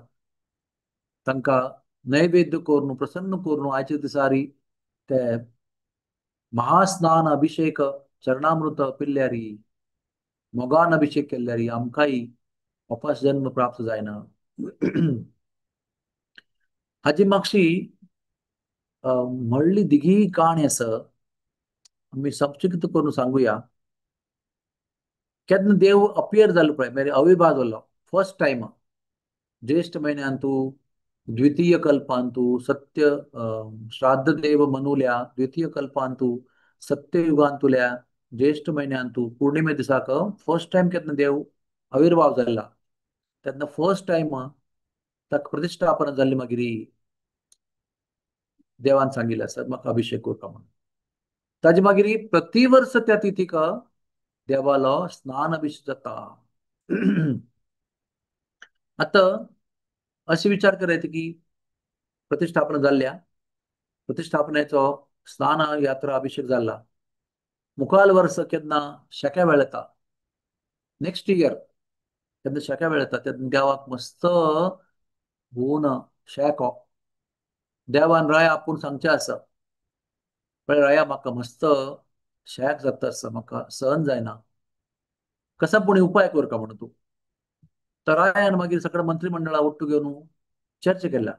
तांकां नैवेद्य करून प्रसन्न करून आयच्या दिसारी ते महास्नान अभिषेक चरणामृत पिल्ल्यारी मोगान अभिषेक केल्ल्यारी आमकांय वापस जन्म प्राप्त जायना. हाजी मागशी व्हडली दिगी काणी आसा, आमी संक्षिप्त करून सांगुया. केन्ना देव अपियर जालो पळय, मागीर अविर्भाव जालो फर्स्ट टायम ज्येष्ठ म्हयन्यांतू द्वितीय कल्पांतू सत्य श्राद्धदेव मनुल्या द्वितीय कल्पांतू सत्ययुगांतुल्या ज्येष्ठ म्हयन्यांतू पौर्णिमे दिसाक फर्स्ट टायम केन्ना देव आविर्भाव जाला तेन्ना फर्स्ट टायम ताका प्रतिश्ठापना जाल्ली. मागीर देवान सांगिल्लें आसा म्हाका अभिषेक करता म्हणून. ताजे मागीर प्रति वर्स त्या तिथीक देवालो स्नान अभिषेक जाता. आतां अशें विचार करायचे की प्रतिष्ठापना जाल्ल्या प्रतिष्ठापनेचो स्नान यात्रा अभिषेक जाला, मुखाल वर्स केन्ना शेक्या वेळ येता, नेक्स्ट इयर केन्ना शेक्या वेळ येता तेन्ना देवाक मस्त हून शेको देवान राया आपूण सांगचें आसा, पळय राया म्हाका मस्त शेक जाता आसा, म्हाका सहन जायना, कसा पूण उपाय करका म्हणून तूं. तर रायान मागीर सगळ्या मंत्रिमंडळा ಒಟ್ಟು घेवन चर्चा केला,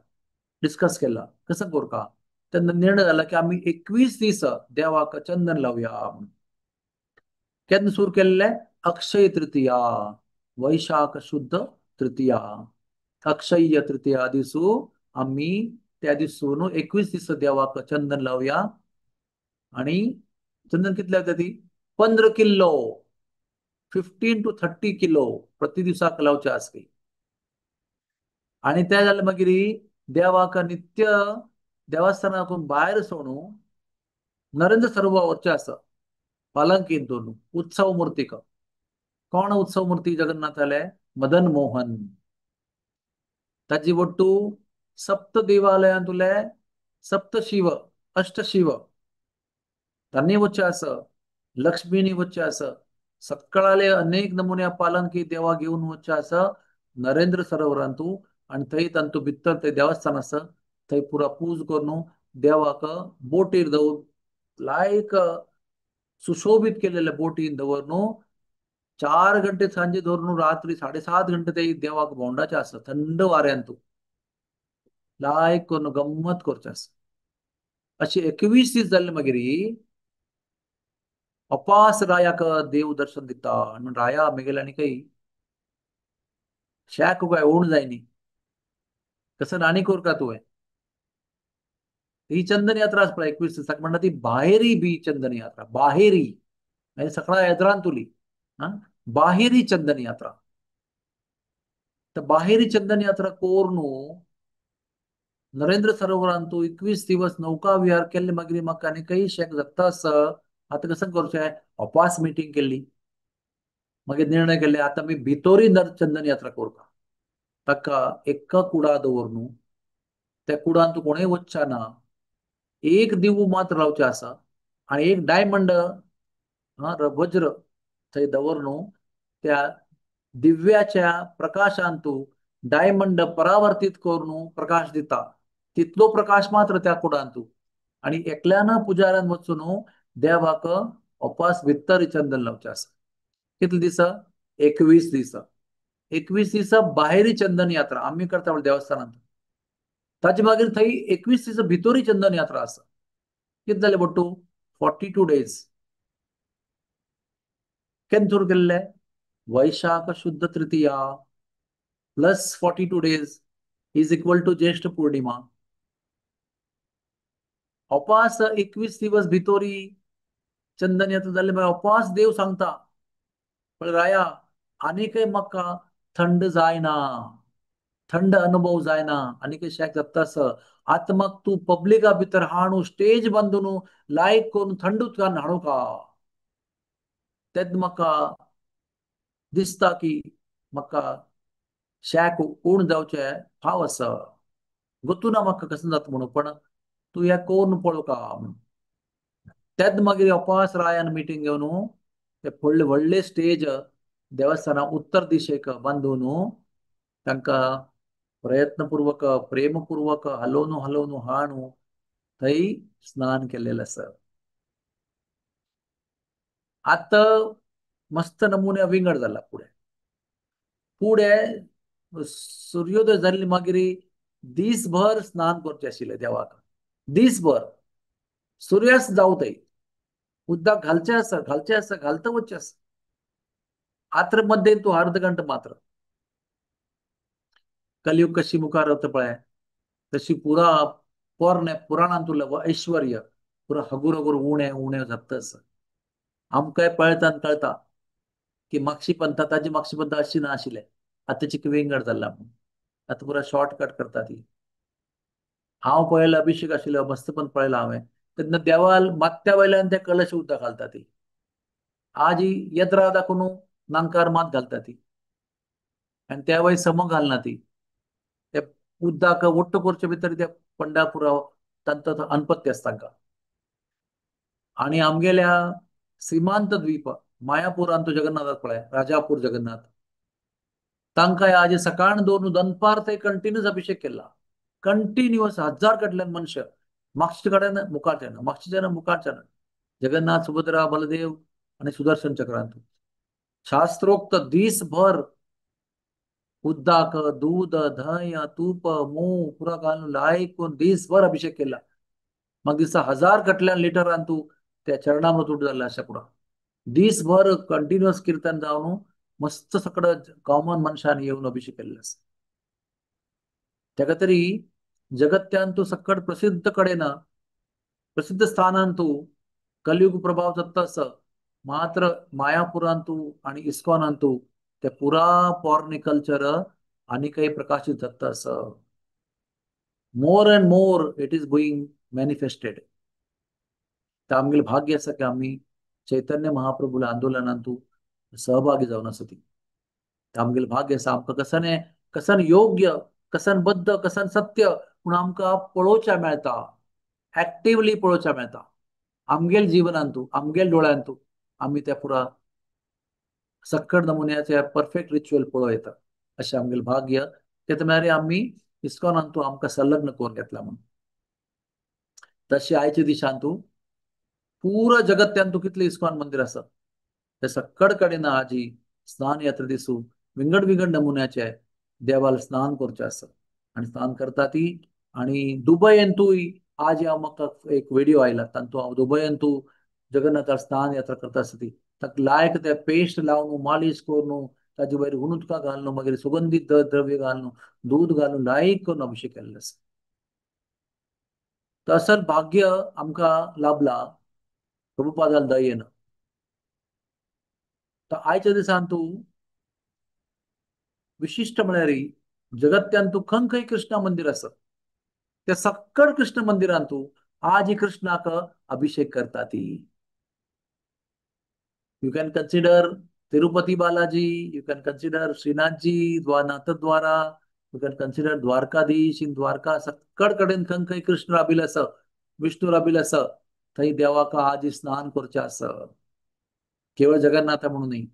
डिस्कस केला, कसं करका. तेन्ना निर्णय जाला की आमी 21 दीस देवाक चंदन लावया म्हणून. केन्ना सुरू केल्लें? अक्षय तृतीया, वैशाख शुद्ध तृतीया, अक्षय तृतीया दिसू आमी त्या दिसून 21 दीस देवाक चंदन लावया. आणि चंदन कितले जाता ती 15 किलो, 15 to 30 kilo प्रति दिवसाक लावचे आसली. आणि त्या जालें मागीर देवाक नित्य देवस्थानाकून भायर सोडून नरेंद्र सरोवरचे आसा पालंकीन दोन उत्सव मूर्तीक. कोण उत्सव मूर्ती जगन्नाथाले? मदन मोहन. ताजी ಒಟ್ಟು सप्त देवालयांतुले सप्तशिव अष्टशिव तांणी वच्चें आसा, लक्ष्मीनी वच्चें आसा, सकाळाले अनेक नमुन्या पालंकी देवा घेवन वच्चें आसा नरेंद्र सरोवरांतू. आनी थंय तांतू भितर थंय देवस्थान आसा, थंय पुरा पूज करून देवाक बोटीर दवर लायक सुशोभीत केलेले बोटीन दवर 4 घंटे सांजे धरून रात्री 7.5 घंटे ते देवाक भोंवडाचें आसा थंड वाऱ्यांतू लायक करून गम्मत करचें आसा. अशें 21 दीस जाल्ले मागीर अपास रायाक देव दर्शन दिता. आनी राया मेगेले आनी काही शेक काय ओण जायनी, कसं आनी करका तुवें. ही चंदन यात्रा आसा पळय 21 दिसाक म्हणटा ती बाहेरी बी चंदन यात्रा, बाहेरी म्हणजे सगळ्या यात्रांतुली बाहेरी चंदन यात्रा. तर बाहेरी चंदन यात्रा करून नरेंद्र सरोवरांतू 21 दिवस नौका विहार केल्ले मागीर म्हाका आनी काही शेक जाता आसा. आतां कसं करचें? अपास मिटींग केल्ली, मागीर निर्णय केल्ले आतां आमी भितोरी चंदन यात्रा करता. ताका एका कुडा दवर त्या कुडान तूं कोणूय वचचा ना, एक दिवू मात्र लावचें आसा आनी एक डायमंड वज्र थंय दवर त्या दिव्याच्या प्रकाशान तूं डायमंड परावर्तीत करून प्रकाश दिता, तितलो प्रकाश मात्र त्या कुडान तूं. आनी एकल्यान पुजाऱ्यान वचून देवाक अपास भितर चंदन लावचें आसा. कितले दिसा? 21 दिसा. 21 दिसा बाहेरी चंदन यात्रा आमी करता म्हणल्यार देवस्थानांत. ताजे मागीर थंय 21 दिसा भितोरी चंदन यात्रा आसा. कितें जालें बट्टू? 42 डेज. केन्ना सुरू केल्लें? Vaishakh Shuddha Tritiya plus 42 days is equal to Jyeshtha Purnima. अपास 21 दिवस भितोरी चंदन यात्रा जाल्ले मागीर अपास देव सांगता पळय राया आनीकय म्हाका थंड जायना, थंड अनुभव जायना, आनीकय शेक जाता आसा. आतां म्हाका तूं पब्लिका भितर हाणू स्टेज बांदून लायक करून थंड उदकान हाडूं का, तेन्ना म्हाका दिसता की म्हाका शेक उण जावचें फाव आसा, गोतू ना म्हाका कसं जाता म्हणून, पण तूं हें करून पळोवका म्हणून. तेन्ना मागीर अपास रायान मिटींग घेवन ते व्हडले व्हडले स्टेज देवस्थाना उत्तर दिशेक बांदून तांकां प्रयत्नपूर्वक प्रेमपूर्वक हलोवन हलोवन हाणू थंय स्नान केल्लें आसा. आतां मस्त नमुने विंगड जाला. फुडें फुडें सुर्योदय जाल्ली मागीर दीसभर स्नान करचें आशिल्लें देवाक, दीसभर सुर्यास्त जावं थंय उदक घालचें आसा, घालचें आसा, घालता वचचें आसा. आत्र मध्ये तूं अर्ध घंटा मात्र. कलयुग कशी मुखार वता पळय तशी पुरा पोरणे पुराणांतुलें ऐश्वर्य पुरा हगूर हगूर उणें उणें जाता आसा. आमकांय पळयतान कळटा की माक्षी पंथा ताजी माक्षी पंथा अशी ना आशिल्ले, आतां चिक विंगड जाल्ला म्हणून आतां पुरा शॉर्टकट करता ती. हांव पळयला अभिषेक आशिल्लो मस्त पण पळयला हांवें, तेन्ना देवाल माथ्या वयल्यान ते कलश उदक घालता ती. आज येद्रा दाखोवन नांकार मात घालता ती आनी त्या वयर समो घालना ती. ते उदक ಒಟ್ಟು करचे भितर त्या पंढरपुरा तांचो अनपत्य आसता तांकां. आनी आमगेल्या सीमांत द्वीप मायापूरान तो जगन्नाथाक पळय, राजापूर जगन्नाथ, तांकां आज सकाळ 2 दनपार ते कंटिन्युअस अभिषेक केला. कंटिन्युअस 1000 कडल्यान मनशां मागचे कडेन मुखारच्यान, मागच्यान मुखारच्यान, जगन्नाथ सुभद्रा बलदेव आनी सुदर्शन चक्रांत शास्त्रोक्त दीसभर उद्दाक दूध धंय तूप मूग पुरा घालून लायक करून दीसभर अभिषेक केला. मग दिसा 1000 कटल्यान लिटरान तूं त्या चरणामृत उठ जाल्लें आसा पुरा. दीसभर कंटिन्युअस कीर्तन जावन मस्त सगळं कॉमन मनशान येवन अभिषेक केल्लो आसा. तेका तरी जगत्यांतू सकट प्रसिद्ध कडेन प्रसिद्ध स्थानांतू कलयुग प्रभाव जाता आसा, मात्र मायापुरांतू आनी इस्कॉनांतू ते पुरा पॉर्नी कल्चर आनी काही प्रकाशित जाता आसा. More and more it is being manifested. ते आमगेलें भाग्य आसा की आमी चैतन्य महाप्रभूल्या आंदोलनांतू सहभागी जावन आसा ती. आमगेलें भाग्य आसा आमकां कसाने कसान योग्य कसान बद्ध कसान सत्य पूण आमकां पळोवच्या मेळटा, एक्टिवली पळोवच्या मेळटा आमगेल जिवनांतू आमगेल डोळ्यांतू. आमी त्या पुरा सक्कड नमुन्याचे परफेक्ट रिच्युअल पळोवं येता अशें आमगेलें भाग्य. तें म्हळ्यार आमी इस्कॉनांतू आमकां संलग्न करून घेतला म्हणून. तशें आयच्या दिसांतू पुरा जगत्यांतू कितले इस्कॉन मंदिर आसा ते सक्कड कडेन आजी स्नान यात्रा दिसू विंगड विंगड नमुन्याचे देवाल स्नान करचें आसा आनी स्नान करता ती. आनी दुबयंतूय आज हांव म्हाका एक व्हिडियो आयला तातूंत हांव दुबयंतू जगन्नाथार स्नान यात्रा करता आसता ती. ताका लायक ते पेस्ट लावन मालिश करून ताजे वयर उदकां घालून मागीर सुगंधीत द्रव्य घालून दूद घालून लायक करून अभिषेक केल्लो आसा. तर असल भाग्य आमकां लाभला प्रभुपादाल दयेन. तर आयच्या दिसान तूं विशिश्ट म्हळ्यार जगत्यांतू खंय खंय कृष्णा मंदिर आसा त्या सक्कड कृष्ण मंदिरांतू आज कृष्णाक अभिषेक करता ती. You can consider Tirupati Balaji, you can consider Srinathji Nathdwara, you can consider Dwarkadhish in Dwarka. सक्कड कडेन खंय खंय कृष्ण राबिल आसा विष्णू राबिल आसा थंय देवाक आज स्नान करचें आसा, केवळ जगन्नाथा म्हणून न्ही.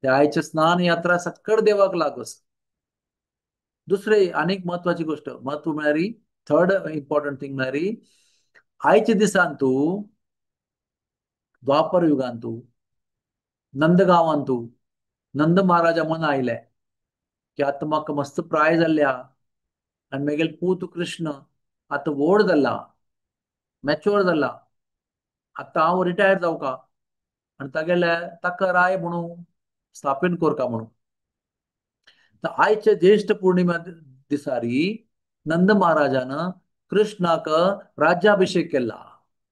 त्या आयचे स्नान यात्रा सक्कड देवाक लागू आसा. दुसरे आनीक म्हत्वाची गोष्ट, म्हत्व म्हळ्यार थर्ड इम्पॉर्टंट थिंग म्हळ्यार आयच्या दिसांतू द्वापर युगांतू नंदगांवांतू नंद महाराजा मन आयले की आतां म्हाका मस्त प्राय जाल्ल्या आनी मेगेले पूत कृष्ण आतां व्हड जाला, मॅच्युअर जाला, आतां हांव रिटायर जावका आनी तागेले ताका राय म्हणून स्थापन करका म्हणून. तर आयच्या ज्येष्ठ पौर्णिमा दिसारी नंद महाराजान कृष्णाक राज्याभिषेक केला.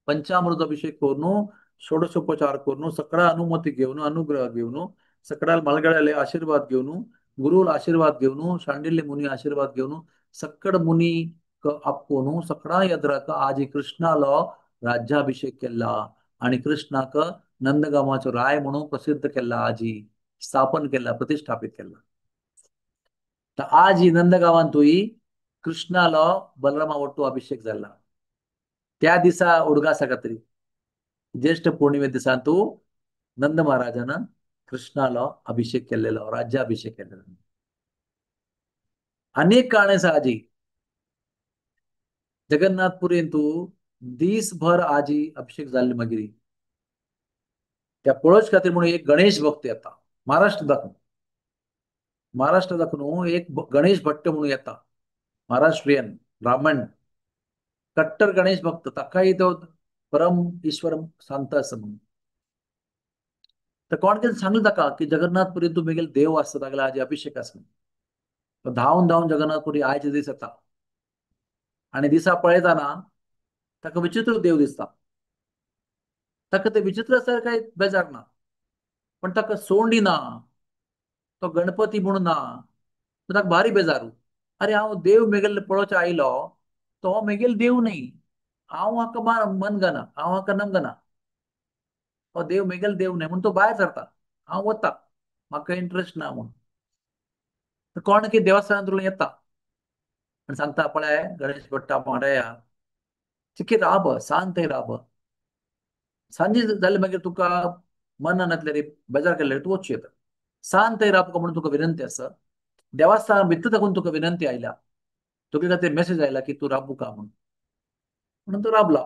पंचामृत अभिषेक करून षोडशोपचार करून सगळा अनुमती घेवन अनुग्रह घेवन सगळ्या मालगड्याले आशीर्वाद घेवन गुरुला आशीर्वाद घेवन शांडिल्य मुनी आशीर्वाद घेवन सक्कड मुनी आपोवन सगळा यद्राक आज कृष्णालो राज्याभिषेक केला आणि कृष्णाक नंदगामाचो राय म्हणून प्रसिद्ध केला, आजी स्थापन केला, प्रतिष्ठापित केला. तर आज नंदगावांतूय कृष्णालो बलरामा वट्टू अभिषेक जाला. त्या दिसा उडगासा खातीर ज्येष्ठ पौर्णिमे दिसा तू नंद महाराजान कृष्णालो अभिषेक केलेलो, राज्याभिषेक केलेलो. अनेक कारणे आसा आजी जगन्नाथपुरींतू दीसभर आजी अभिषेक जाल्ले मागीर त्या पळोवचे खातीर म्हणून एक गणेश भक्त येता महाराष्ट्र दाखून, महाराष्ट्र दाखून एक गणेश भट्ट म्हणून येता, महाराष्ट्रीयन ब्राह्मण कट्टर गणेश भक्त, ताकाय तो परम ईश्वर सांगता आसा म्हणून. तर कोण कितें सांगलें ताका की जगन्नाथपुरी तूं मेगेले देव आसता तागेले आजी अभिषेक आसा म्हणून. धांवन धांवन जगन्नाथपुरी आयचे दीस येता आनी दिसा पळयतना ताका विचित्र देव दिसता. ताका ते विचित्र आसल्यार काय बेजार ना, पण ताका सोंडी ना, तो गणपती म्हणून ना, ताका भारी बेजारू. अरे हांव देव मेगेले पळोवचे आयलो, तो मेगेल देव न्ही, हांव हाका मन गाना, हांव हाका नमगना, हो देव मेगेल देव न्ही म्हूण तो भायर सरता, हांव वता, म्हाका इंट्रस्ट ना म्हूण. कोण की देवस्थानांतल्यान येता आनी सांगता, पळय गणेश भट्टा मारया, चिकी राब, शांत राब, सांजे जाले मागीर तुका मनान येतलें रे, बेजार केल्ले तूं वचूं येता, शांत राब म्हणून तुका विनंती आसा, देवस्थान भितर साकून तुका विनंती आयल्या, तुगे खातीर मेसेज आयला की तूं राबू का म्हणून, म्हणून तूं राबलो.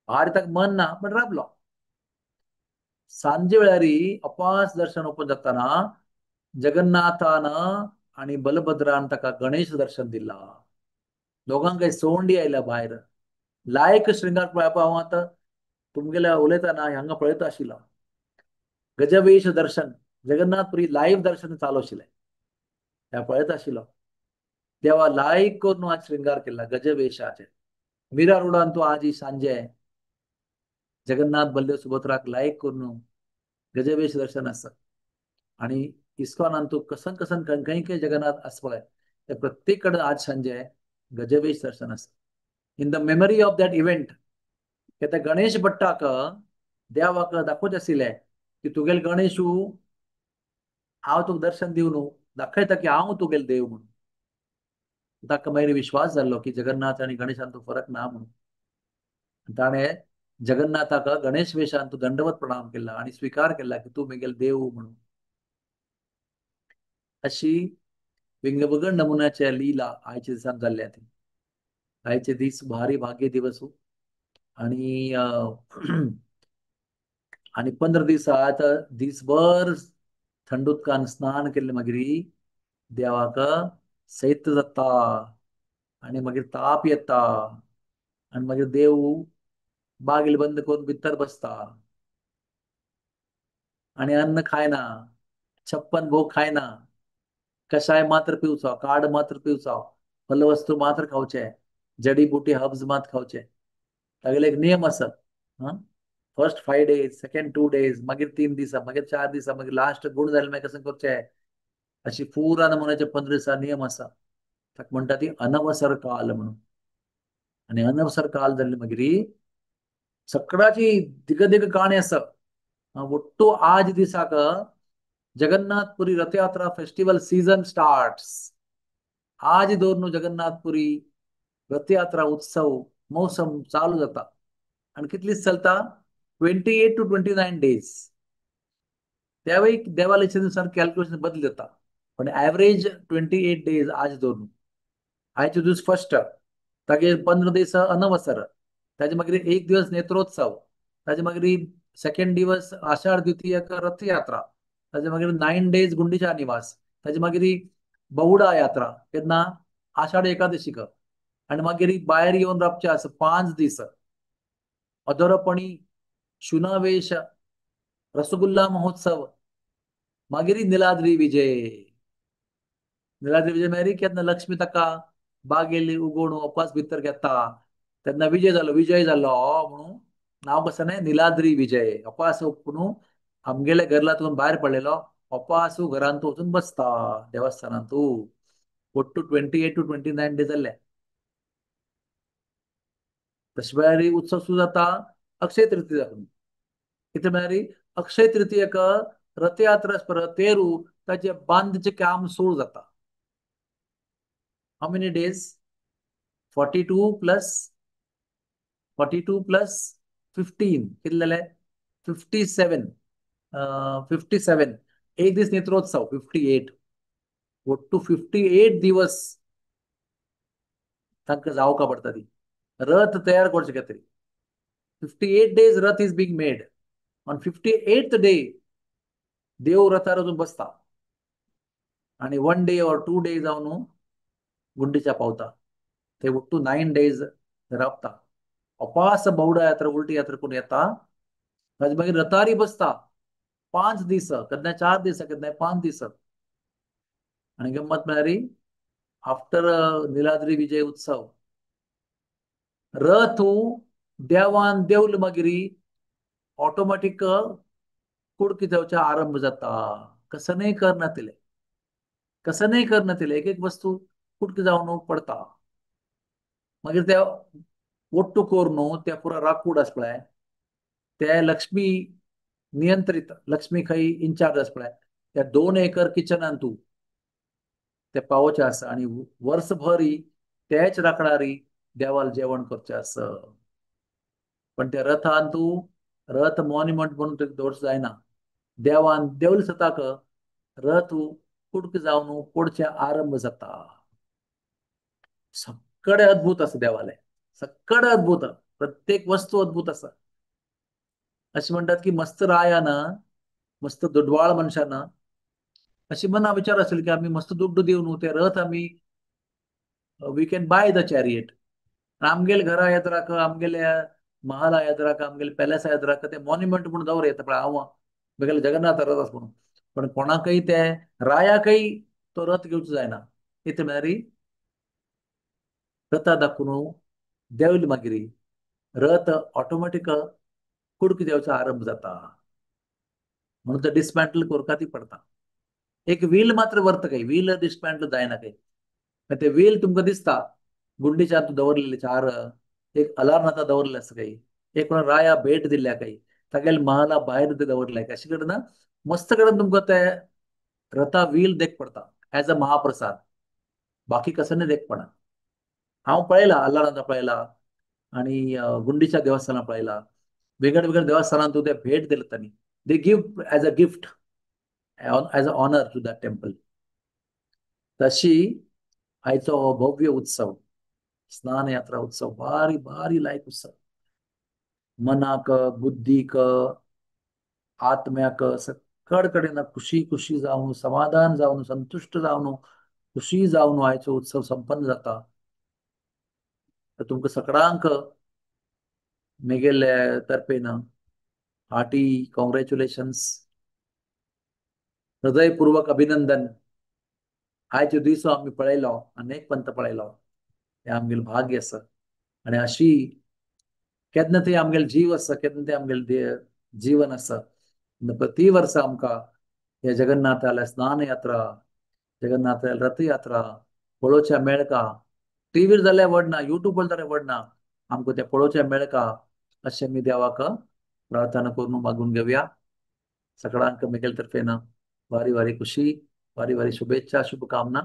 भारी ताका मन ना पण राबलो. सांजे वेळारी अपास दर्शन ओपन जाताना जगन्नाथान आनी बलभद्रान ताका गणेश दर्शन दिला. दोगांकय सोंडी आयल्या भायर, लायक श्रृंगार पळोवपा हांव आतां तुमगेल्या उलयतना हांगा पळयता आशिल्लो. गजवेश दर्शन, जगन्नाथपुरी लायव्ह दर्शन चालू आशिल्लें, ह्या पळयता आशिल्लो. देवा लायक करून आज श्रृंगार केला गजवेशाचे. मीरा रोडान तूं आज सांजे जगन्नाथ बलदेव सुभद्राक लायक करून गजवेश दर्शन आसा. आनी इस्कॉनान तूं कसन कसन खंय खंय जगन्नाथ आसा पळय, ते प्रत्येक कडेन आज सांजे गजवेश दर्शन आसा. In the memory of that event, त्या गणेश भट्टाक देवाक दाखोवचें आशिल्लें की तुगेल गणेशू हांव तुका दर्शन दिवन न्हू दाखयता की हांव तुगेल देव म्हणून. ताका मागीर विश्वास जाल्लो की जगन्नाथ आनी गणेशान तो फरक ना म्हणून. ताणें जगन्नाथाक गणेश वेशान तूं दंडवत प्रणाम केला आनी स्विकार केला की तूं मेगेल देव म्हणून. अशी विंगवगड नमुन्याच्या लीला आयच्या दिसान जाल्ल्या ती. आयचे दीस भारी भाग्य दिवस आणि आणि 15 दिसात दिसभर थंड उदकान स्नान केल्लें मागीर देवाक सैत जाता आनी मागीर ताप येता आनी मागीर देव बागील बंद करून भितर बसता आनी अन्न खायना, 56 भोग खायना, कषाय मात्र पिवचो, काड मात्र पिवचो, फलवस्तू मात्र खावचे, जडी बुटी हर्ब्स मात खावचे. तागेले एक नियम आसा. फर्स्ट 5 days, second 2 days, मागीर 3 दिसा, मागीर 4 दिसा, मागीर लास्ट गुण जाले मागीर कसं करचे, अशी पुरा नमुन्याचे 15 दिसा नियम आसा. ताका म्हणटा ती अनवसर काल म्हणून. आनी अनवसर काल जाल्ले मागीर सगळ्याची दिग दिग काणी आसा. ಒಟ್ಟು आज दिसाक Jagannathpuri Rathyatra festival season starts. आज दवरून जगन्नाथपुरी रथयात्रा उत्सव मौसम चालू जाता आनी कितली चलता 28 to 29 days. त्यावेळी देवाला इच्छेनुसार कॅल्क्युलेशन बदल जाता, पण ॲव्हरेज 28 डेज आज दवरून. आयचे दीस फर्स्ट, तागे 15 दीस अनवसर, ताजे मागीर 1 दिवस नेत्रोत्सव, ताजे मागीर सेकंड दिवस आषाढ द्वितीय रथयात्रा, ताजे मागीर 9 डेज गुंडीचा निवास, ताजे मागीर बहुडा यात्रा केन्ना आषाढ एकादशीक, आनी मागीर भायर येवन राबचे आसा 5 दीस अदरपणी शुनावेश रसगुल्ला महोत्सव, मागीर निलाद्री विजय. निलाद्री विजय मागीर केन्ना लक्ष्मी ताका बागेली उगोवन उपास भितर घेता तेन्ना विजय जालो, विजय जालो म्हणून नांव कसं न्हय निलाद्री विजय. अपास म्हणून आमगेल्या घरला भायर पडलेलो अपासू घरांत वचून बसता देवस्थानांत. ಒಟ್ಟು 28 to 29 days जाल्ले. तशें म्हळ्यार उत्सव सुरू जाता अक्षय तृतीया. कितें म्हळ्यार अक्षय तृतीयक रथयात्रा परत तेरू ताचे बांदचें काम सुरू जाता. How many days? 42 plus 42 plus 15 कितले जाले? 57. 57. एक दीस नेत्रोत्सव 58. ಒಟ್ಟು 58 दिवस तांकां जावका पडटा ती रथ तयार करचे खातीर. 58 days Rath is being made. On 58th day देव रथार वचून बसता आनी 1 day or 2 day जावन गुंडीच्या पावता. ते ಒಟ್ಟು 9 डेज राबता. अपास बहुडा यात्रा उलटी यात्रा करून येता. ताजे मागीर रथारी बसता 5 दीस, केन्ना 4 दीस, केन्ना 5 दीस. आनी गम्मत म्हळ्यार आफ्टर निलाद्री विजय उत्सव रथ देवान देवल मागीर ऑटोमॅटीक कुडकी जावचे आरंभ जाता. कसं करनातिले, कसं करनातिले एक एक वस्तू कुडकी जावन पडता. मागीर त्या ಒಟ್ಟು कोर्नु त्या पुरा राकूड आस पळय, ते लक्ष्मी नियंत्रित, लक्ष्मी खंय इन्चार्ज आस पळय, त्या 2 एकर किचनान तूं ते पावोवचें आसा आनी वर्सभरी त्याच राकडारी देवाल जेवण करचें आसा. पण त्या रथान तूं रथ मॉन्युमेंट म्हणून तुका दवरचो जायना. देवान देवल सताक रथ कुडक जावन पडचें आरंभ जाता. सगळे अद्भुत आसा देवाले, सगळे अद्भुत, प्रत्येक वस्तू अद्भुत आसा. अशें म्हणटात की मस्त रायान, मस्त दुडवाळ मनशान अशी मना विचार असेल की आमी मस्त दुड्डू दिवन ते रथ आमी we can buy the chariot. आमगेले घरा येत राख, आमगेल्या महाला येत राख, आमगेले पॅलेसा येत राख, ते मॉन्युमेंट म्हणून दवर येता पळय हांव म्हगेले जगन्नाथ रथ आसा म्हणून. पण कोणाकय ते रायाकय तो रथ घेवचो जायना. कितें म्हळ्यार रथा दाखोवन देवली मागीर रथ ऑटोमॅटीक कुडकी देवचो आरंभ जाता. म्हणून ते डिसमॅन्टल करपाक ती पडता. एक व्हील मात्र व्हरता काही, व्हील डिसमॅन्टल जायना काही. ते व्हील तुमकां दिसता गुंडीच्या तूं दवरलेले चार, एक अलारनाथा दवरले आसा काही, एक कोणा राया भेट दिल्या काही, तागेले महाला भायर दवरले अशें कडेन मस्त कडेन तुमकां ते रथा व्हील देख पडता एज अ महाप्रसाद. बाकी कसं नाही देख पडना. हांव पळयला, अलारनाथा पळयला आनी गुंडीच्या देवस्थानां पळयला, वेगळे वेगळे देवस्थानांत तूं ते भेट दिले तांणी. They give as a gift, as a honour to that temple. तशी आयचो हो भव्य उत्सव, स्नान यात्रा उत्सव, भारी भारी लायक उत्सव. मनाक, बुद्धीक, आत्म्याक सगळे कडेन खुशी खुशी जावन, समाधान जावन, संतुश्ट जावन, खुशी जावन आयचो उत्सव संपन्न जाता. तर तुमकां सगळ्यांक मेगेले तर्फेन हार्टी कॉंग्रॅच्युलेशन्स, हृदयपूर्वक अभिनंदन. आयचे दिसो आमी पळयलो, अनेक पंत पळयलो, हें आमगेलें भाग्य आसा. आनी अशी केन्ना ते आमगेले जीव आसा, केन्ना ते आमगेले जीवन आसा. प्रति वर्सा आमकां हे जगन्नाथाल्या स्नान यात्रा, जगन्नाथाल्या रथयात्रा पळोवच्या मेळका. टीव्हीर जाल्यार व्हड ना, युट्यूबार जाल्यार व्हड ना, आमकां तें पळोवच्या मेळका अशें आमी देवाक प्रार्थना करून मागून घेवया. सगळ्यांक मेगेले तर्फेन वारी वारी खुशी, वारी वारी शुभेच्छा, शुभकामना.